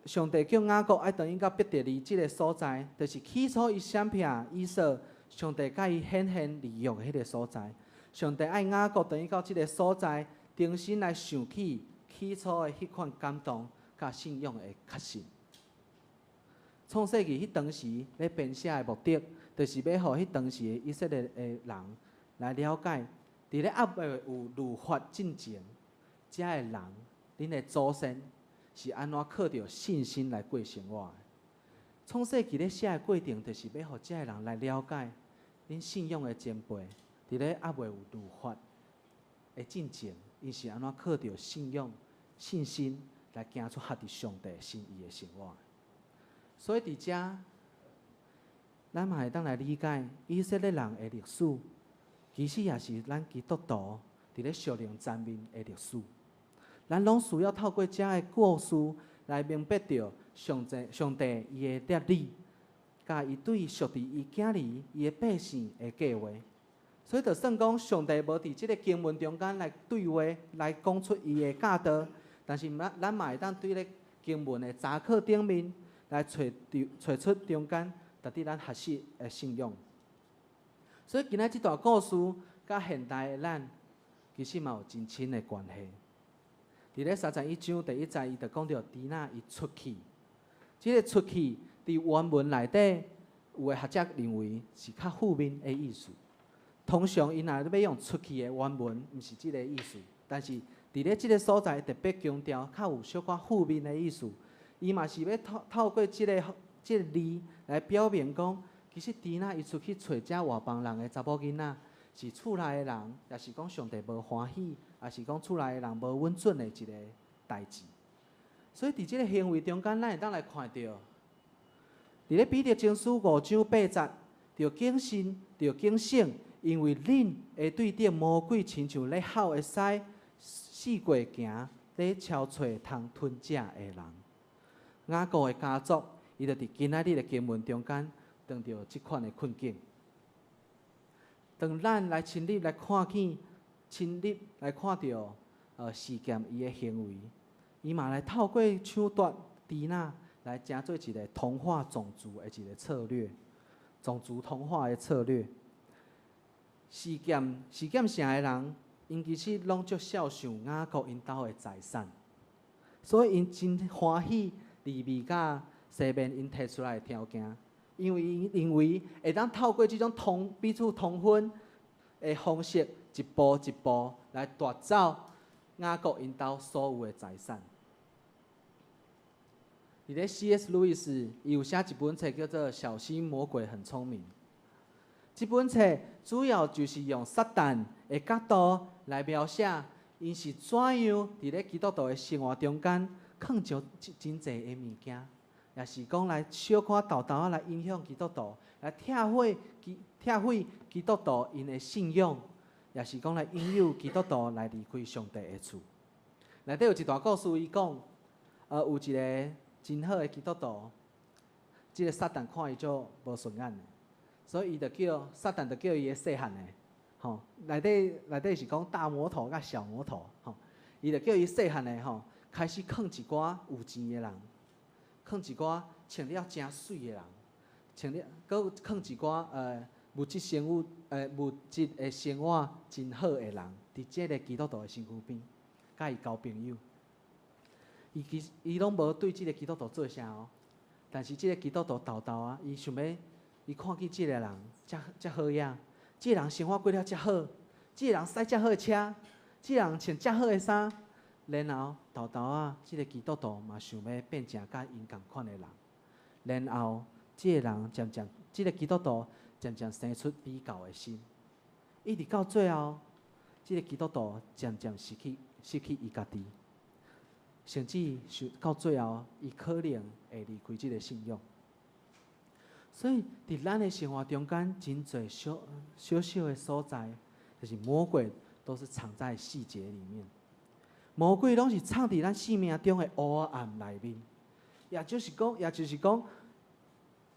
上帝叫雅各愛轉去到伯特利這个所在，就是起初伊閃避以掃，上帝佮伊顯現立約的彼个所在。上帝愛雅各轉去到這个所在，重新來想起起初的彼款感動佮信仰的確信。創世記彼當時咧編寫的目的，就是欲予彼當時的以色列的人來了解，佇咧猶未有律法進前，遮的人，恁的祖先是按怎靠著信心來過生活的。創世記咧寫的過程，就是欲予遮的人來了解，恁信仰的前輩，佇咧猶未有律法的進前，𪜶是按怎靠著信仰、信心來行出合佇上帝心意的生活。所以佇遮，咱嘛會當來理解以色列人的歷史，其實也是咱基督徒佇咧屬靈層面的歷史。咱攏需要透過遮的故事來明白著上帝伊的律例，佮伊對屬佇伊囝兒、伊的百姓的計劃。所以，就算講上帝無佇這个經文中間來對話，來講出伊的教導，但是咱嘛會當對咧經文的查考頂面來揣出中間值得咱學習的信仰。所以，今仔這段故事佮現代的咱其實嘛有真親的關係。佇咧31章第1節，伊就講著迦南伊出去，這个出去佇原文內底，有的學者認為是較負面的意思。通常𪜶若欲用出去的原文，毋是這个意思，但是佇咧這个所在特別強調，較有小可負面的意思。伊嘛是欲透過這个字來表明講，其實迦南伊出去揣遮外邦人的查某囡仔，是厝內的人，抑是講上帝無歡喜，抑是講厝內的人無允准的一个代誌。所以佇這个行為中間，咱會當來看著，佇咧彼得前書5章8節，著謹慎，著警醒，因為恁的對敵魔鬼親像咧吼的獅，四界行，咧搜揣通吞食的人。雅各的家族，伊就佇今仔日的經文中間，碰著這款的困境。當咱來親入來看見，親入來看著，示劍伊的行為，伊嘛來透過搶奪迦南來成做一个同化種族的一个策略，種族同化的策略。示劍城的人，𪜶其實攏足肖想雅各𪜶兜的財產，所以𪜶真歡喜利未佮西緬𪜶提出來的條件，因為𪜶認為會當透過這種彼此通婚的方式，一步一步來奪走雅各𪜶兜所有的財產。佇咧 C.S. 路易斯，伊有寫一本冊叫做《小心魔鬼很聰明》。這本冊主要就是用撒旦的角度來描寫，𪜶是怎樣佇咧基督徒的生活中間，囥著真濟的物件，抑是講來小可沓沓仔來影響基督徒，來拆毀基督徒𪜶的信仰，抑是講來引誘基督徒來離開上帝的厝。內底有一段故事，伊講，有一个真好的基督徒，這个撒旦看伊足無順眼的，所以伊就叫撒旦就叫伊的細漢的，吼，內底是講大魔頭佮小魔頭，吼，伊就叫伊細漢的吼，開始囥一寡有錢的人，囥一寡穿了誠媠的人，穿了閣囥一寡物質的生活真好的人，佇這个基督徒的身軀邊，佮伊交朋友。伊其實伊攏無對這个基督徒做啥哦，但是這个基督徒沓沓仔，伊想欲，伊看見這个人遮遮好額，這个人生活過了遮好，這个人駛遮好的車，這个人穿遮好的衫，然後沓沓仔，這个基督徒嘛想欲變成佮𪜶仝款的人，然後這个人漸漸，這个基督徒漸漸生出比較的心，一直到最後，這个基督徒漸漸失去伊家己。甚至是到最後，伊可能會離開這个信仰。所以，佇咱的生活中間，真濟小小小的所在，就是魔鬼都是藏在細節裡面。魔鬼攏是藏佇咱生命中的黑暗內面。也就是講，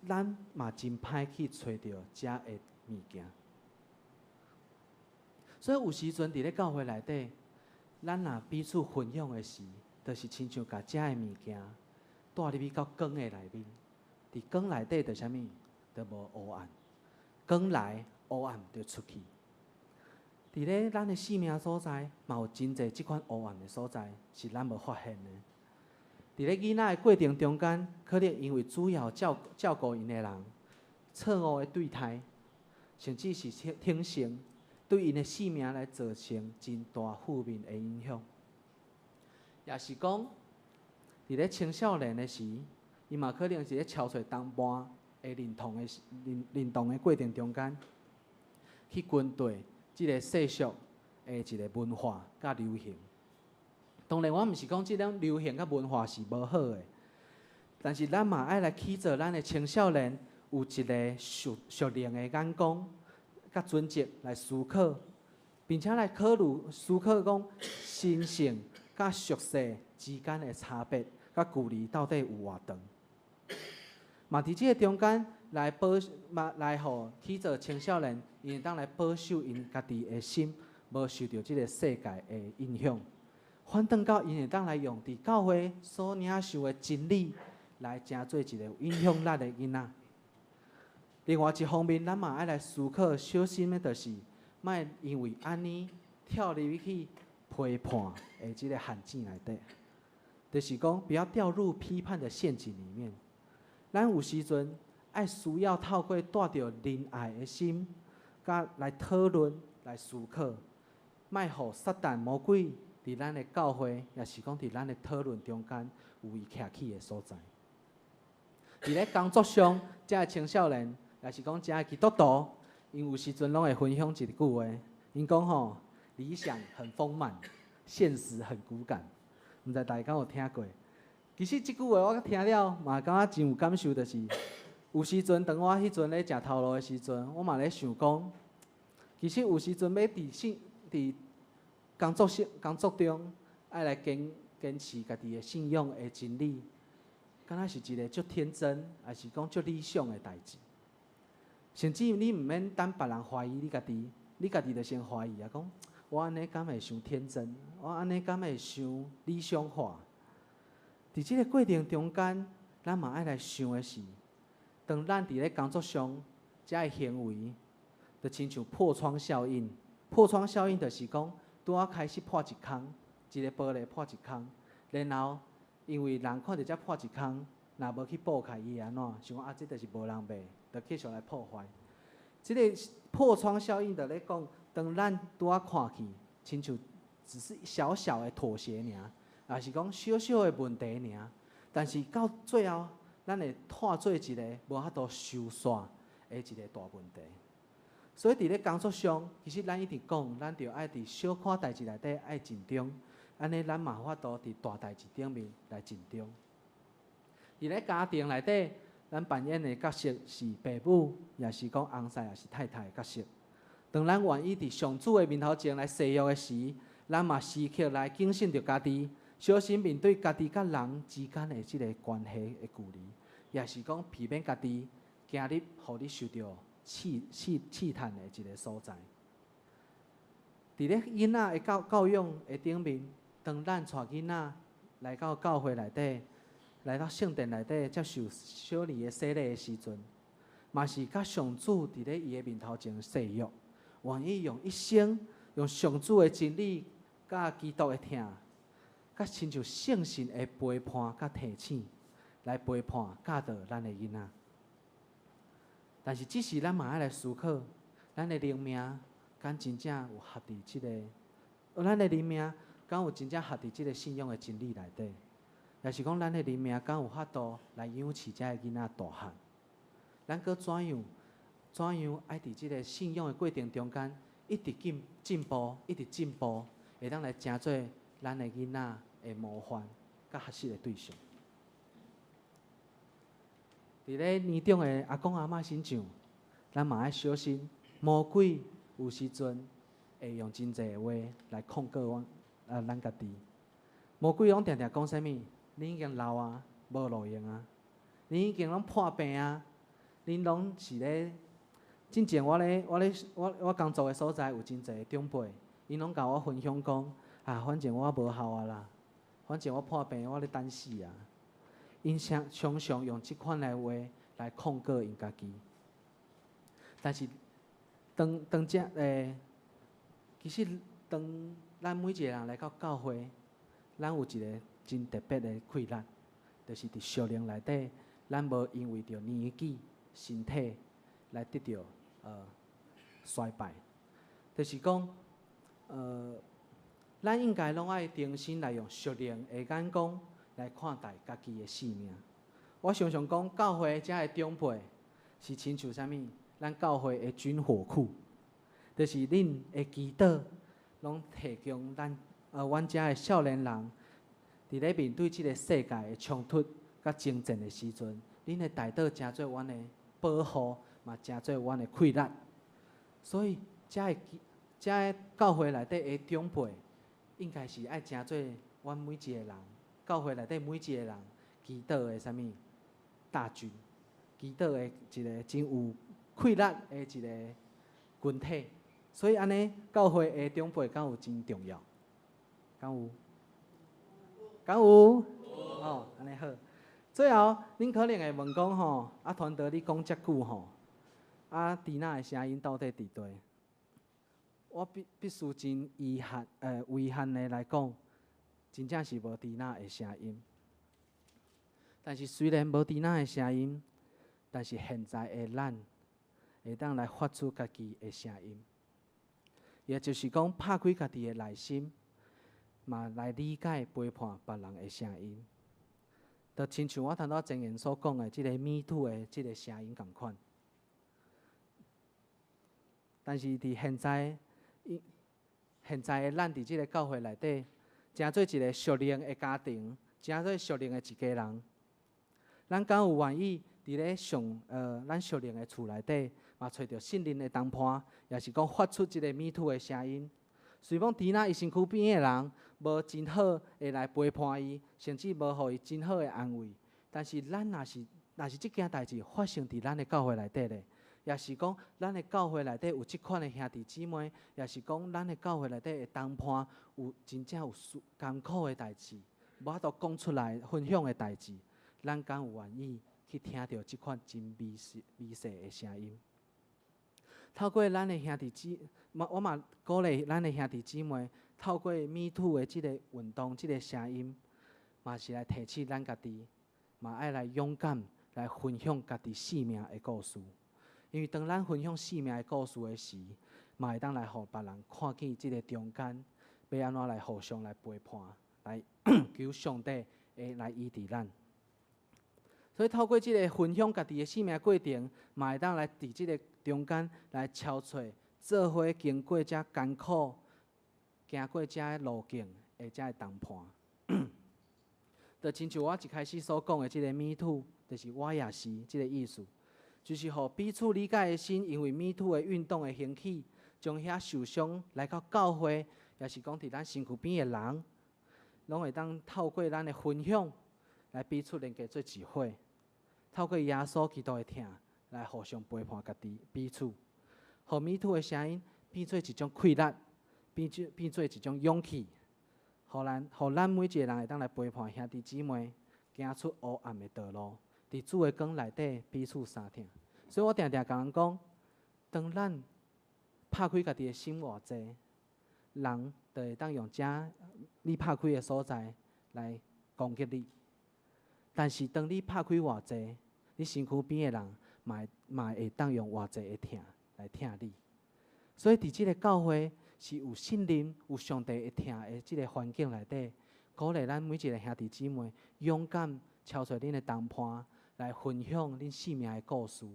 咱嘛真歹去揣著遮的物件。所以有時陣佇咧教會內底，咱若彼此分享的時，就是親像共遮的物件帶入去到光的內面，佇光內底就啥物？就無黑暗。光來，黑暗就出去。佇咧咱的生命所在，嘛有真濟這款黑暗的所在，是咱無發現的。佇咧囡仔的過程中間，可能因為主要照顧𪜶的人錯誤的對待，甚至是挺性，對𪜶的生命來造成真大負面的影響。也是講，佇咧青少年的時，伊嘛可能是咧撨揣同伴的認同的過程中間，去跟綴這个世俗的一个文化佮流行。當然，我毋是講這種流行佮文化是無好的，但是咱嘛愛來起做咱的青少年有一个屬靈的眼光佮準則來思考，並且來考慮思考講神聖佮俗世之間的差別，佮距離到底有偌長。嘛，佇這个中間來保，嘛來予起做青少年，𪜶會當來保守𪜶家己的心，無受著這个世界的影響。反轉到𪜶會當來用佇教會所領受的真理，來成做一个有影響力的囡仔。另外一方面，咱嘛愛來思考，小心的，就是莫因為按呢跳入去批判的這个陷阱內底，就是講不要掉入批判的陷阱裡面。咱有時陣愛需要透過帶著仁愛的心，佮來討論、來思考，莫予撒旦魔鬼佇咱的教會，抑是講佇咱的討論中間有伊徛起的所在。佇咧工作上，遮的青少年，抑是講遮的基督徒，𪜶有時陣攏會分享一句話，𪜶講吼，理想很豐滿，現實很骨感。毋知大家敢有聽過？其實這句話我聽了嘛，感覺真有感受，就是有時陣當我彼陣咧食頭路的時陣，我嘛咧想講，其實有時陣欲佇工作中，愛來堅持家己的信仰的真理，敢若是一个足天真，抑是講足理想的代誌。甚至你毋免等別人懷疑你家己，你家己就先懷疑啊，講我按呢敢會傷天真？我按呢敢會傷理想化？佇這个過程中間，咱嘛愛來想的是，當咱佇咧工作上，遮的行為，就親像破窗效應。破窗效應就是講，拄仔開始破一空，一个玻璃破一空，然後因為人看著遮破一空，若無去補開，伊會按怎？想講啊，這就是無人欲，就繼續來破壞。這个破窗效應就咧講，當咱拄仔看去，親像只是小小的妥協爾，抑是講小小的問題爾，但是到最後，咱會拖做一个無法度收煞的一个大問題。所以佇咧工作上，其實咱一直講，咱著愛佇小可代誌內底愛盡忠，按呢咱嘛有法度佇大代誌頂面來盡忠。佇咧家庭內底，咱扮演的角色是爸母，抑是講翁婿，抑是太太的角色。當咱願意佇上主的面頭前來誓約的時，咱嘛時刻來警醒著家己，小心面對家己佮人之間的這个關係的距離，抑是講避免家己行入予你受著試探的一个所在。佇咧囡仔的教養的頂面，當咱帶囡仔來到教會內底，來到聖殿內底接受小兒的洗禮的時陣，嘛是佮上主佇咧伊的面頭前誓約，願意用一生用上主的真理、佮基督的疼，佮親像聖神的陪伴佮提醒，來陪伴教導咱的囡仔。但是，這時咱嘛愛來思考，咱的靈命敢真正有合佇這个，咱的靈命敢有真正合佇這个信仰的真理內底，抑是講咱的靈命敢有法度來養飼這个囡仔大漢？咱閣怎樣怎樣愛佇這个信仰的過程中間，一直進進步，一直進步，會當來成做咱的囡仔的模範佮學習的對象。佇咧年長的阿公阿嬤身上，咱嘛愛小心，魔鬼有時陣會用真濟話來控告阮啊，咱家己。魔鬼攏定定講啥物？你已經老啊，無路用啊，你已經攏破病啊，恁攏是咧。進前我咧，我咧，我我工作的所在有真濟長輩，𪜶攏共我分享講，啊，反正我無效啊啦，反正我破病，我咧等死啊。𪜶常常常用這款的話來控告𪜶家己。但是當當這欸，其實當咱每一個人來到教會，咱有一个真特別的氣力，就是佇屬靈內底，咱無因為著年紀、身體來得著衰敗。就是講，咱應該攏愛重新來用屬靈的眼光來看待家己的性命。我常常講，教會遮的長輩是親像啥物？咱教會的軍火庫，就是恁的祈禱，攏提供咱阮遮的少年人，佇咧面對這个世界的衝突佮爭戰的時陣，恁的代禱成做阮的保護，嘛成做阮的氣力。所以，遮的遮的教會內底的長輩，應該是愛成做阮每一个人，教會內底每一个人祈禱的啥物大軍，祈禱的一个真有氣力的一个群體。所以按呢，教會的長輩敢有真重要？敢有？敢有？哦，按呢好。最後，恁可能會問講吼，啊，團隊你講遮久吼，啊，豬仔的聲音到底佇佗？我必必須真遺憾，遺憾的來講，真正是無豬仔的聲音。但是雖然無豬仔的聲音，但是現在的咱會當來發出家己的聲音。也就是講，拍開家己的內心，嘛來理解陪伴別人的聲音。就親像我頭拄前言所講的，這个 Me Too 的這个聲音仝款。但是佇現在，現在的咱佇這个教會內底，成做一个屬靈的家庭，成做屬靈的一家人。咱敢有願意佇咧上咱屬靈的厝內底，嘛揣著信任的同伴，抑是講發出這个 Me Too 的聲音？雖講豬仔伊身軀邊的人無真好的來陪伴伊，甚至無予伊真好的安慰，但是咱若是若是這件代誌發生佇咱的教會內底咧，抑是講咱的教會內底有這款的兄弟姊妹，抑是講咱的教會內底的同伴有真正有艱苦的代誌，無法度講出來分享的代誌，咱敢有願意去聽著這款真微細微細的聲音？透過咱的兄弟姊，我嘛鼓勵咱的兄弟姊妹，透過 Me Too 的這个運動，這个聲音，嘛是來提醒咱家己，嘛愛來勇敢來分享家己性命的故事。因為當咱分享性命的故事的時，嘛會當來予別人看見這个中間，欲按怎來互相來陪伴，來求上帝會來醫治咱。所以透過這个分享家己的性命過程，嘛會當來佇這个中間來敲揣做伙經過遮艱苦、行過遮路徑的遮的同伴。就親像我一開始所講的這个 Me Too，就是我也是這个意思，就是予彼此理解的心，因為 Me Too 的運動的興起，將遐受傷來到教會，抑是講佇咱身軀邊的人，攏會當透過咱的分享，來彼此連結做一伙。透過耶穌基督的疼，來互相陪伴家己彼此，予 Me Too 的聲音變做一種氣力，變做變做一種勇氣，予予咱，予咱每一个人會當來陪伴兄弟姊妹，行出黑暗的道路，佇主的光內底彼此相疼。所以我定定共人講，當咱拍開家己的心偌濟，人就會當用遮你拍開的所在來攻擊你。但是當你拍開偌濟，你身軀邊的人嘛會當用偌濟的疼來疼你。所以佇這个教會是有信任、有上帝的疼的這个環境內底，鼓勵咱每一个兄弟姊妹勇敢超出恁的同伴來分享恁生命的故事。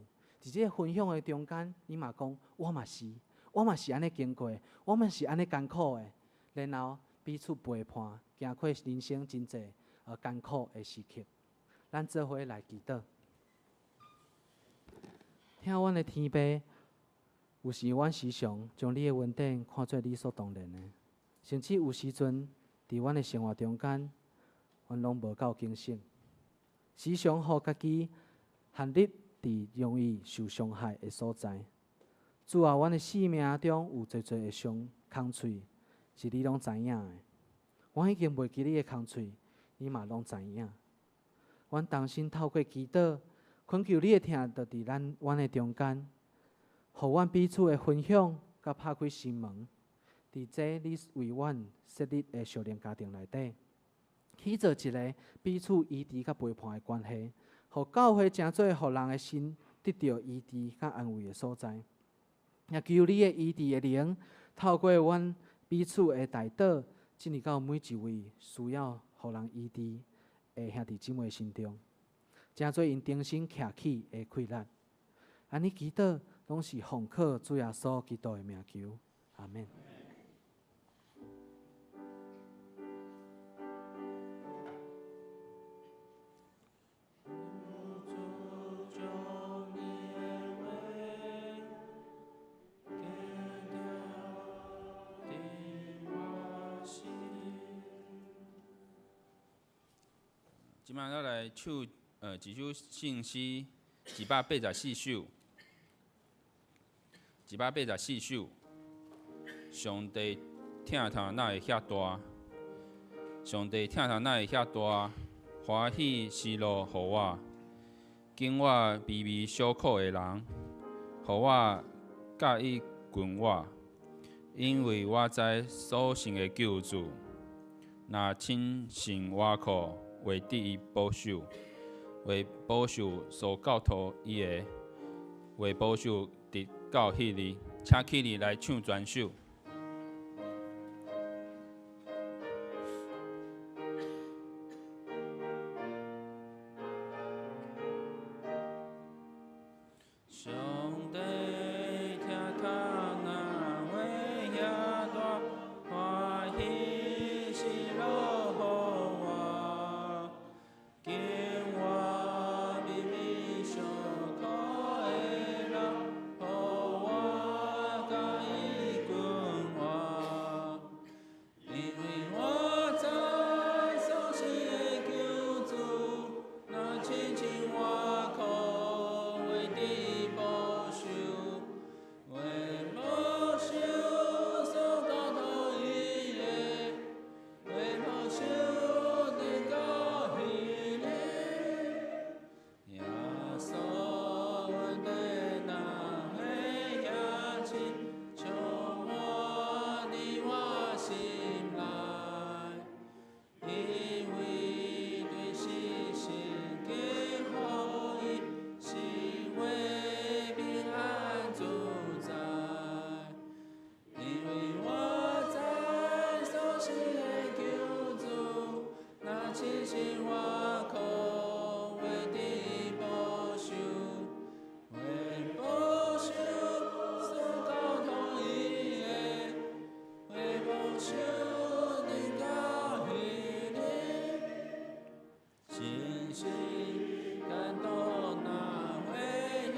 佇這个分享的中間，你嘛講，我嘛是按呢經過，我嘛是按呢艱苦的，然後彼此陪伴，行過人生真濟艱苦的時刻。咱做伙來祈禱，疼阮的天父。有時阮時常將你的恩典看做理所當然的，甚至有時陣佇阮的生活中間，阮攏無夠警醒，時常予家己陷入佇容易受傷害的所在。主啊，阮的生命中有濟濟的傷空喙，是你攏知影的。阮已經袂記你的空喙，你嘛攏知影。阮同心透過祈禱，懇求你的疼就佇咱阮的中間。予阮彼此的分享，佮拍開心門，佇這你為阮設立的屬靈家庭內底，去做一个彼此醫治佮陪伴的關係，予教會成做予人的心得著醫治佮安慰的所在。也求你的醫治的靈，透過阮彼此的代禱，進入到每一位需要予人醫治的兄弟姊妹心中，成做𪜶重新徛起的氣力。按呢祈禱，攏是奉靠主耶穌基督的名求，阿們。這擺咱來唱一首聖詩，184首。184首，上帝疼痛哪會遐大？上帝疼痛哪會遐大？歡喜喜樂予我，經我微微小苦的人，予我佮意近我，因為我知所信的救主，若親身活苦，會得伊保守，會保守所交託伊的，會保守直到彼日，請起立來唱全首。上帝疼痛哪會遐大？歡喜喜樂予我，經我微微小苦的人，予我佮伊近我，因為我知所信的救主，若親身活苦，會得保守，會保守所交託伊的，會保守直到彼日。耶穌恩典哪會遐深，充滿佇我心內，因為對死神給予伊，是為平安自在。因為我知所信的救主，若親身活苦，會得保守，會保守所交託伊的，會保守直到彼日。信心感動哪會遐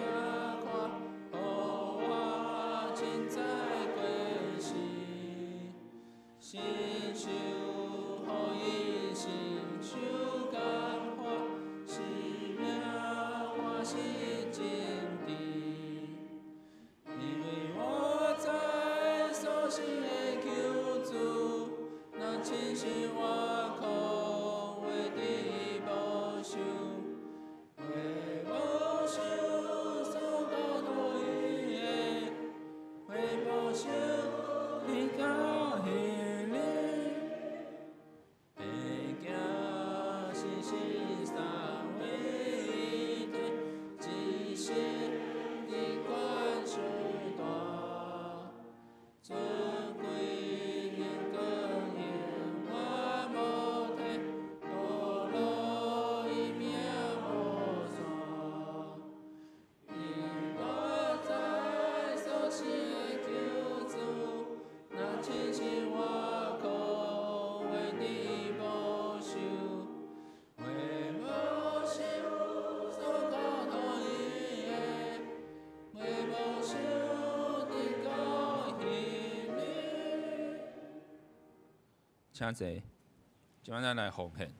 寬，予我凊彩過時，承受予伊承受艱请坐，这摆咱来奉献。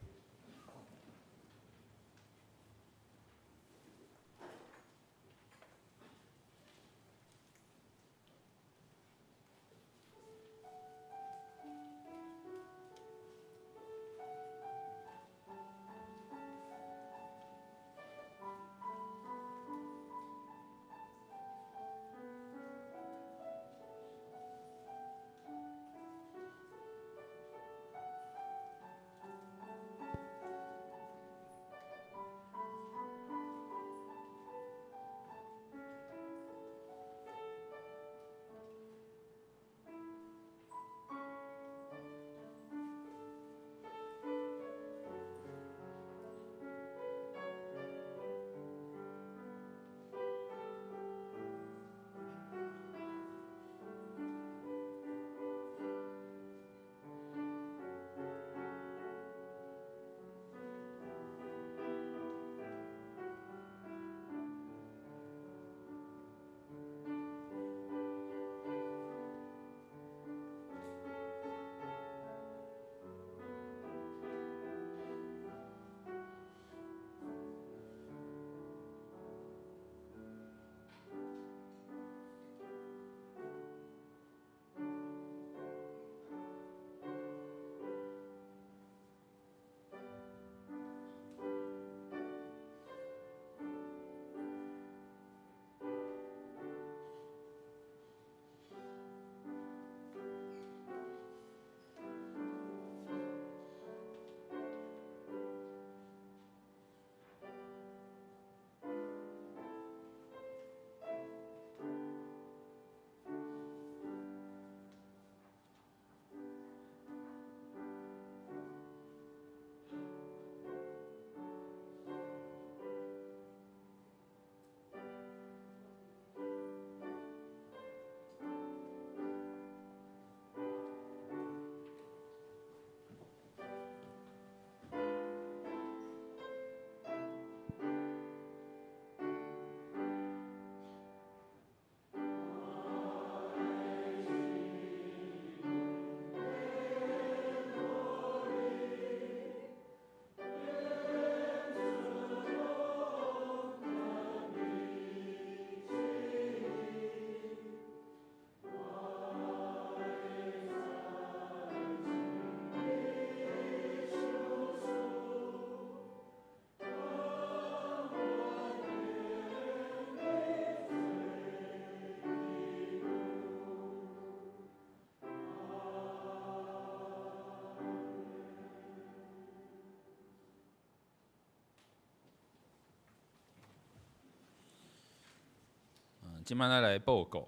这摆咱来报告，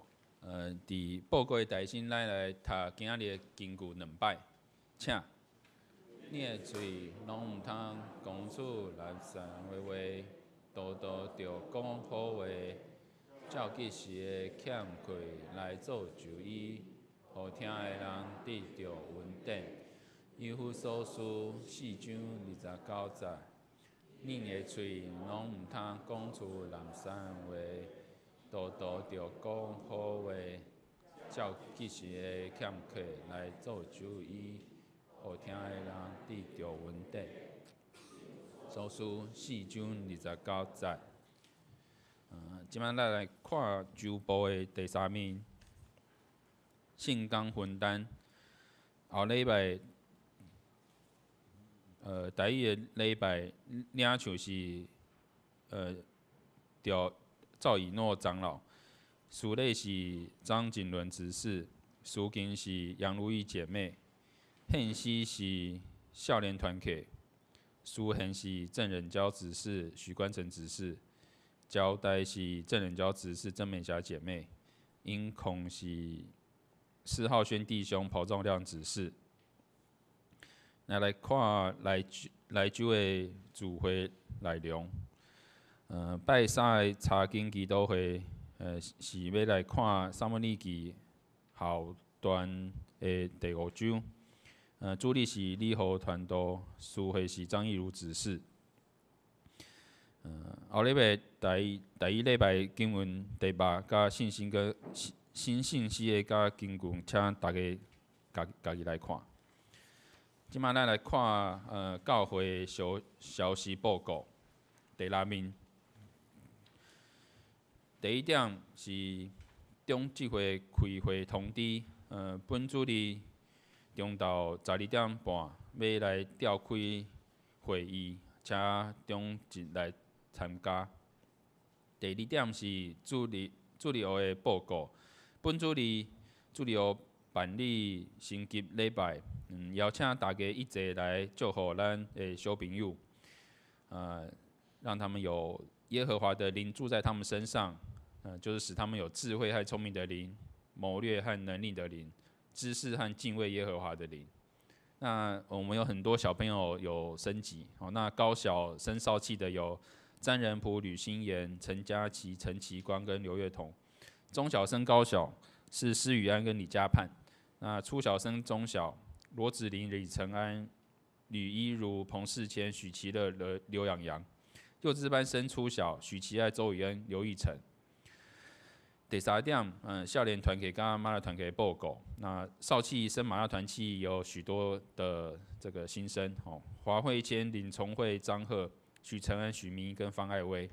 伫报告的台先，咱来读今仔日的经句两摆，请。你的喙拢毋通讲出垃圾的话，常常著讲好话，照及时的欠缺来造就伊，予听的人得著恩典。以弗所书4章29节，恁的喙拢毋通讲出滥觴话，常常著讲好话，照及时的欠缺来造就伊，予听的人得著恩典。所书4章29节。这摆咱来看周报的第三面，圣工分担。后礼拜，台语的礼拜领袖是，赵以诺长老，司礼是张景伦执事，司经是杨如意姐妹，献诗是少年团契，书恒是郑仁娇执事，许冠成执事，交代是郑仁娇执事，郑美霞姐妹，音控是施浩轩弟兄，彭仲亮执事。那来看来来周的聚会内容，拜三的查经祈祷会，是欲来看撒母耳记后段的第五章。主日是李豪传道，司会是张义如执事。后礼拜第一礼拜经文题目佮信心佮新信息的佮经文，请大家家己来看。這擺咱來看，教會消息報告第六面。第一點是中職會開會通知，本主日中晝12點半欲來召開會議，請中職來參加。第二點是主日學的報告，本主日主日學辦理升級禮拜，邀請大家一齊來祝福咱的小朋友，讓他們有耶和華的靈住在他們身上，就是使他們有智慧和聰明的靈、謀略和能力的靈、知識和敬畏耶和華的靈。那我們有很多小朋友有升級，哦，那高小升少器的有詹仁普、呂新妍、陳佳琪、陳其光跟劉月彤；中小升高小是施宇安跟李家盼。那初小升中小，羅子玲、李承安、呂一如、彭世谦、許其樂、劉養陽。幼稚班升初小，許其愛、周宇恩、劉義成。第三點，少年團體佮瑪納團體報告。那少器升瑪納團契有許多的這個新生，吼，華慧謙、林崇慧、張赫、許承恩、許明跟方愛威。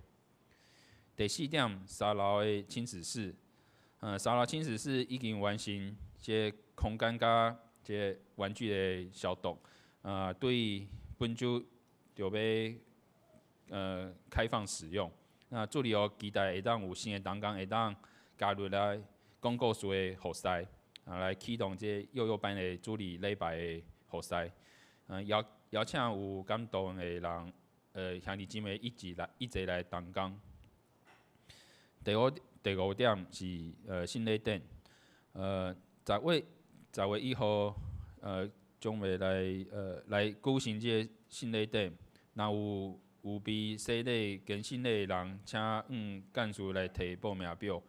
第四點，三樓的親子室，三樓親子室已經完成這空間佮這玩具的消毒，對本週就欲開放使用。那主日學期待會當有新的同工會當加入來講故事的服侍，來啟動這幼幼班的主日禮拜的服侍。邀請有感動的人，兄弟姊妹一齊來同工。第五點是聖禮典，10月1號，將會來舉行這个聖禮典。若有被洗禮、堅信禮的人，請向幹事來提報名表。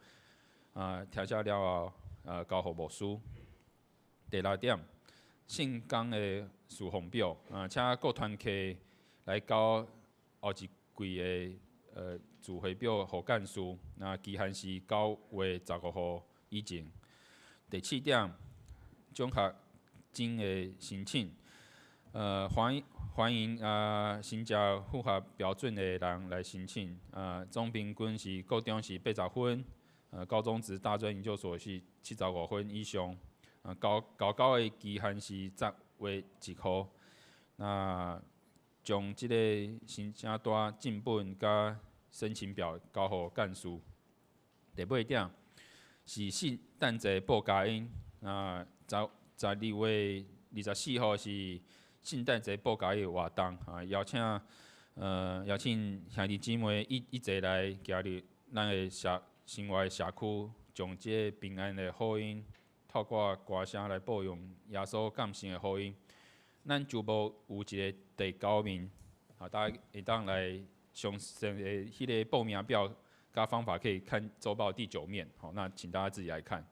填寫了後，交予牧師。第六點，聖工的事奉表，請各團契來交後一季的聚會表予幹事。那期限是9月15號以前。第七點，獎學金的申請，歡迎申請符合標準的人來申請。總平均是高中是80分，高中職、大專研究所是75分以上。交稿的期限是10月1號。那將這个申請單正本佮申請表交予幹事。第八點是聖誕節報佳音，啊，12月24號是聖誕節報佳音活動，啊，邀請兄弟姊妹一齊來加入咱的生活的社區，將這个平安的福音透過歌聲來報揚耶穌降生的福音。咱週報有一个第九面，啊，大家會當來詳細的彼个報名表佮方法可以看週報第九面，好，那請大家自己來看。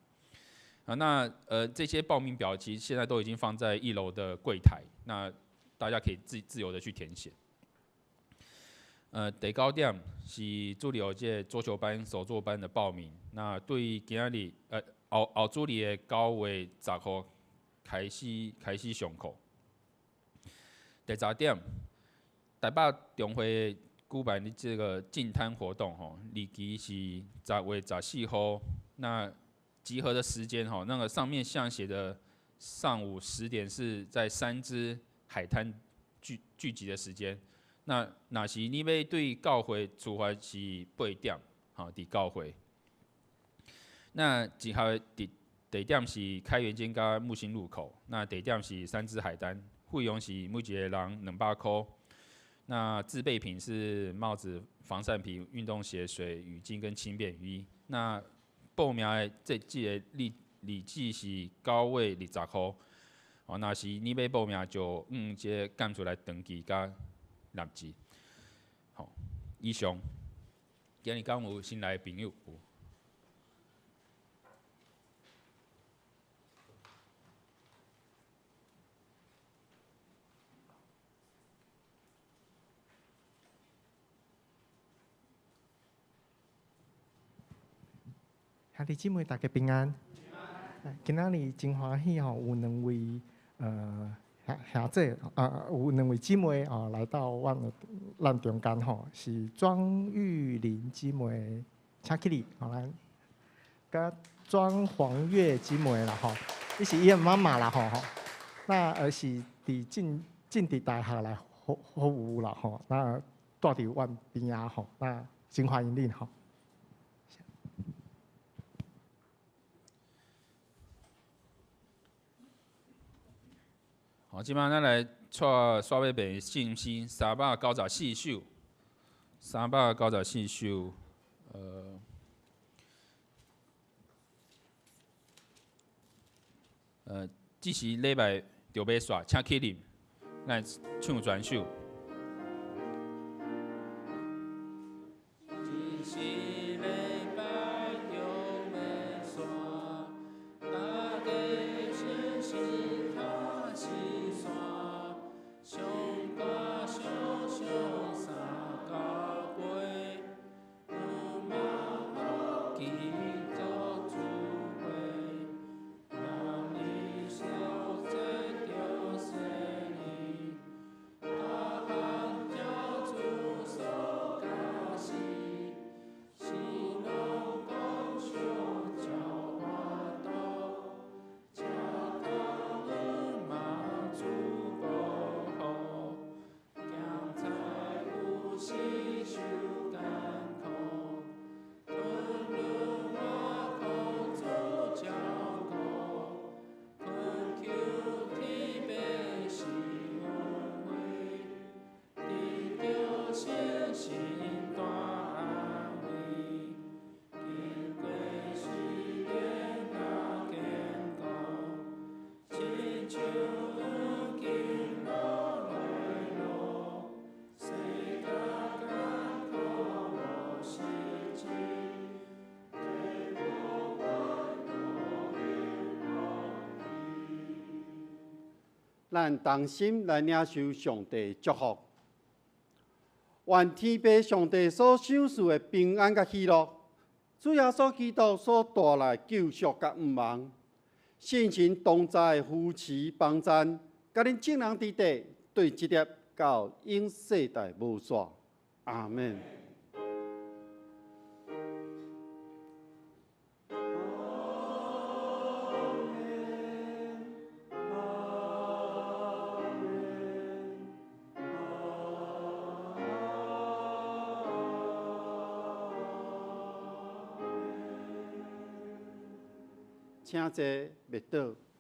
啊，那這些報名表其實現在都已經放在一樓的櫃檯，那大家可以自由的去填寫。第九點是主日學這个桌球班、手作班的報名。那對今仔日後主日的9月10號開始上課。第十點，台北中會舉辦的這個淨灘活動，吼，日期是10月14號。那集合的時間，吼，那個上面像寫的上午10點是在三芝海灘聚集的時間。那若是你欲對教會出發是8點，吼，佇教會。那集合地點是開元街佮木星路口。那地點是三芝海灘，費用是每一個人200箍。那自备品是帽子、防曬皮、運動鞋、水、雨巾跟輕便雨衣。那報名的這個日子是9月20號。哦，若是你欲報名，就用這個幹事來登記佮納字。好，以上。今日敢有新來的朋友有？兄弟姊妹，大家平安。今仔日真歡喜吼，有兩位兄姐啊，有兩位姊妹哦來到阮咱中間吼，是莊玉玲姊妹，請起立，好來，佮莊黃月姊妹啦吼，伊是伊的媽媽啦吼吼，那而是佇進佇大學來服務啦吼，那住佇阮邊仔吼，那真歡迎恁吼。好，這擺咱來帶煞欲背聖詩394首，394首，這是禮拜就欲煞，請起立，來唱全首。咱同心來領受上帝祝福，願天父上帝所賞賜的平安佮喜樂，主耶穌基督所帶來救贖佮盼望，聖神同在扶持幫贊，佮恁眾人佇底對這粒到永世代無煞。阿們。請坐，勿倒。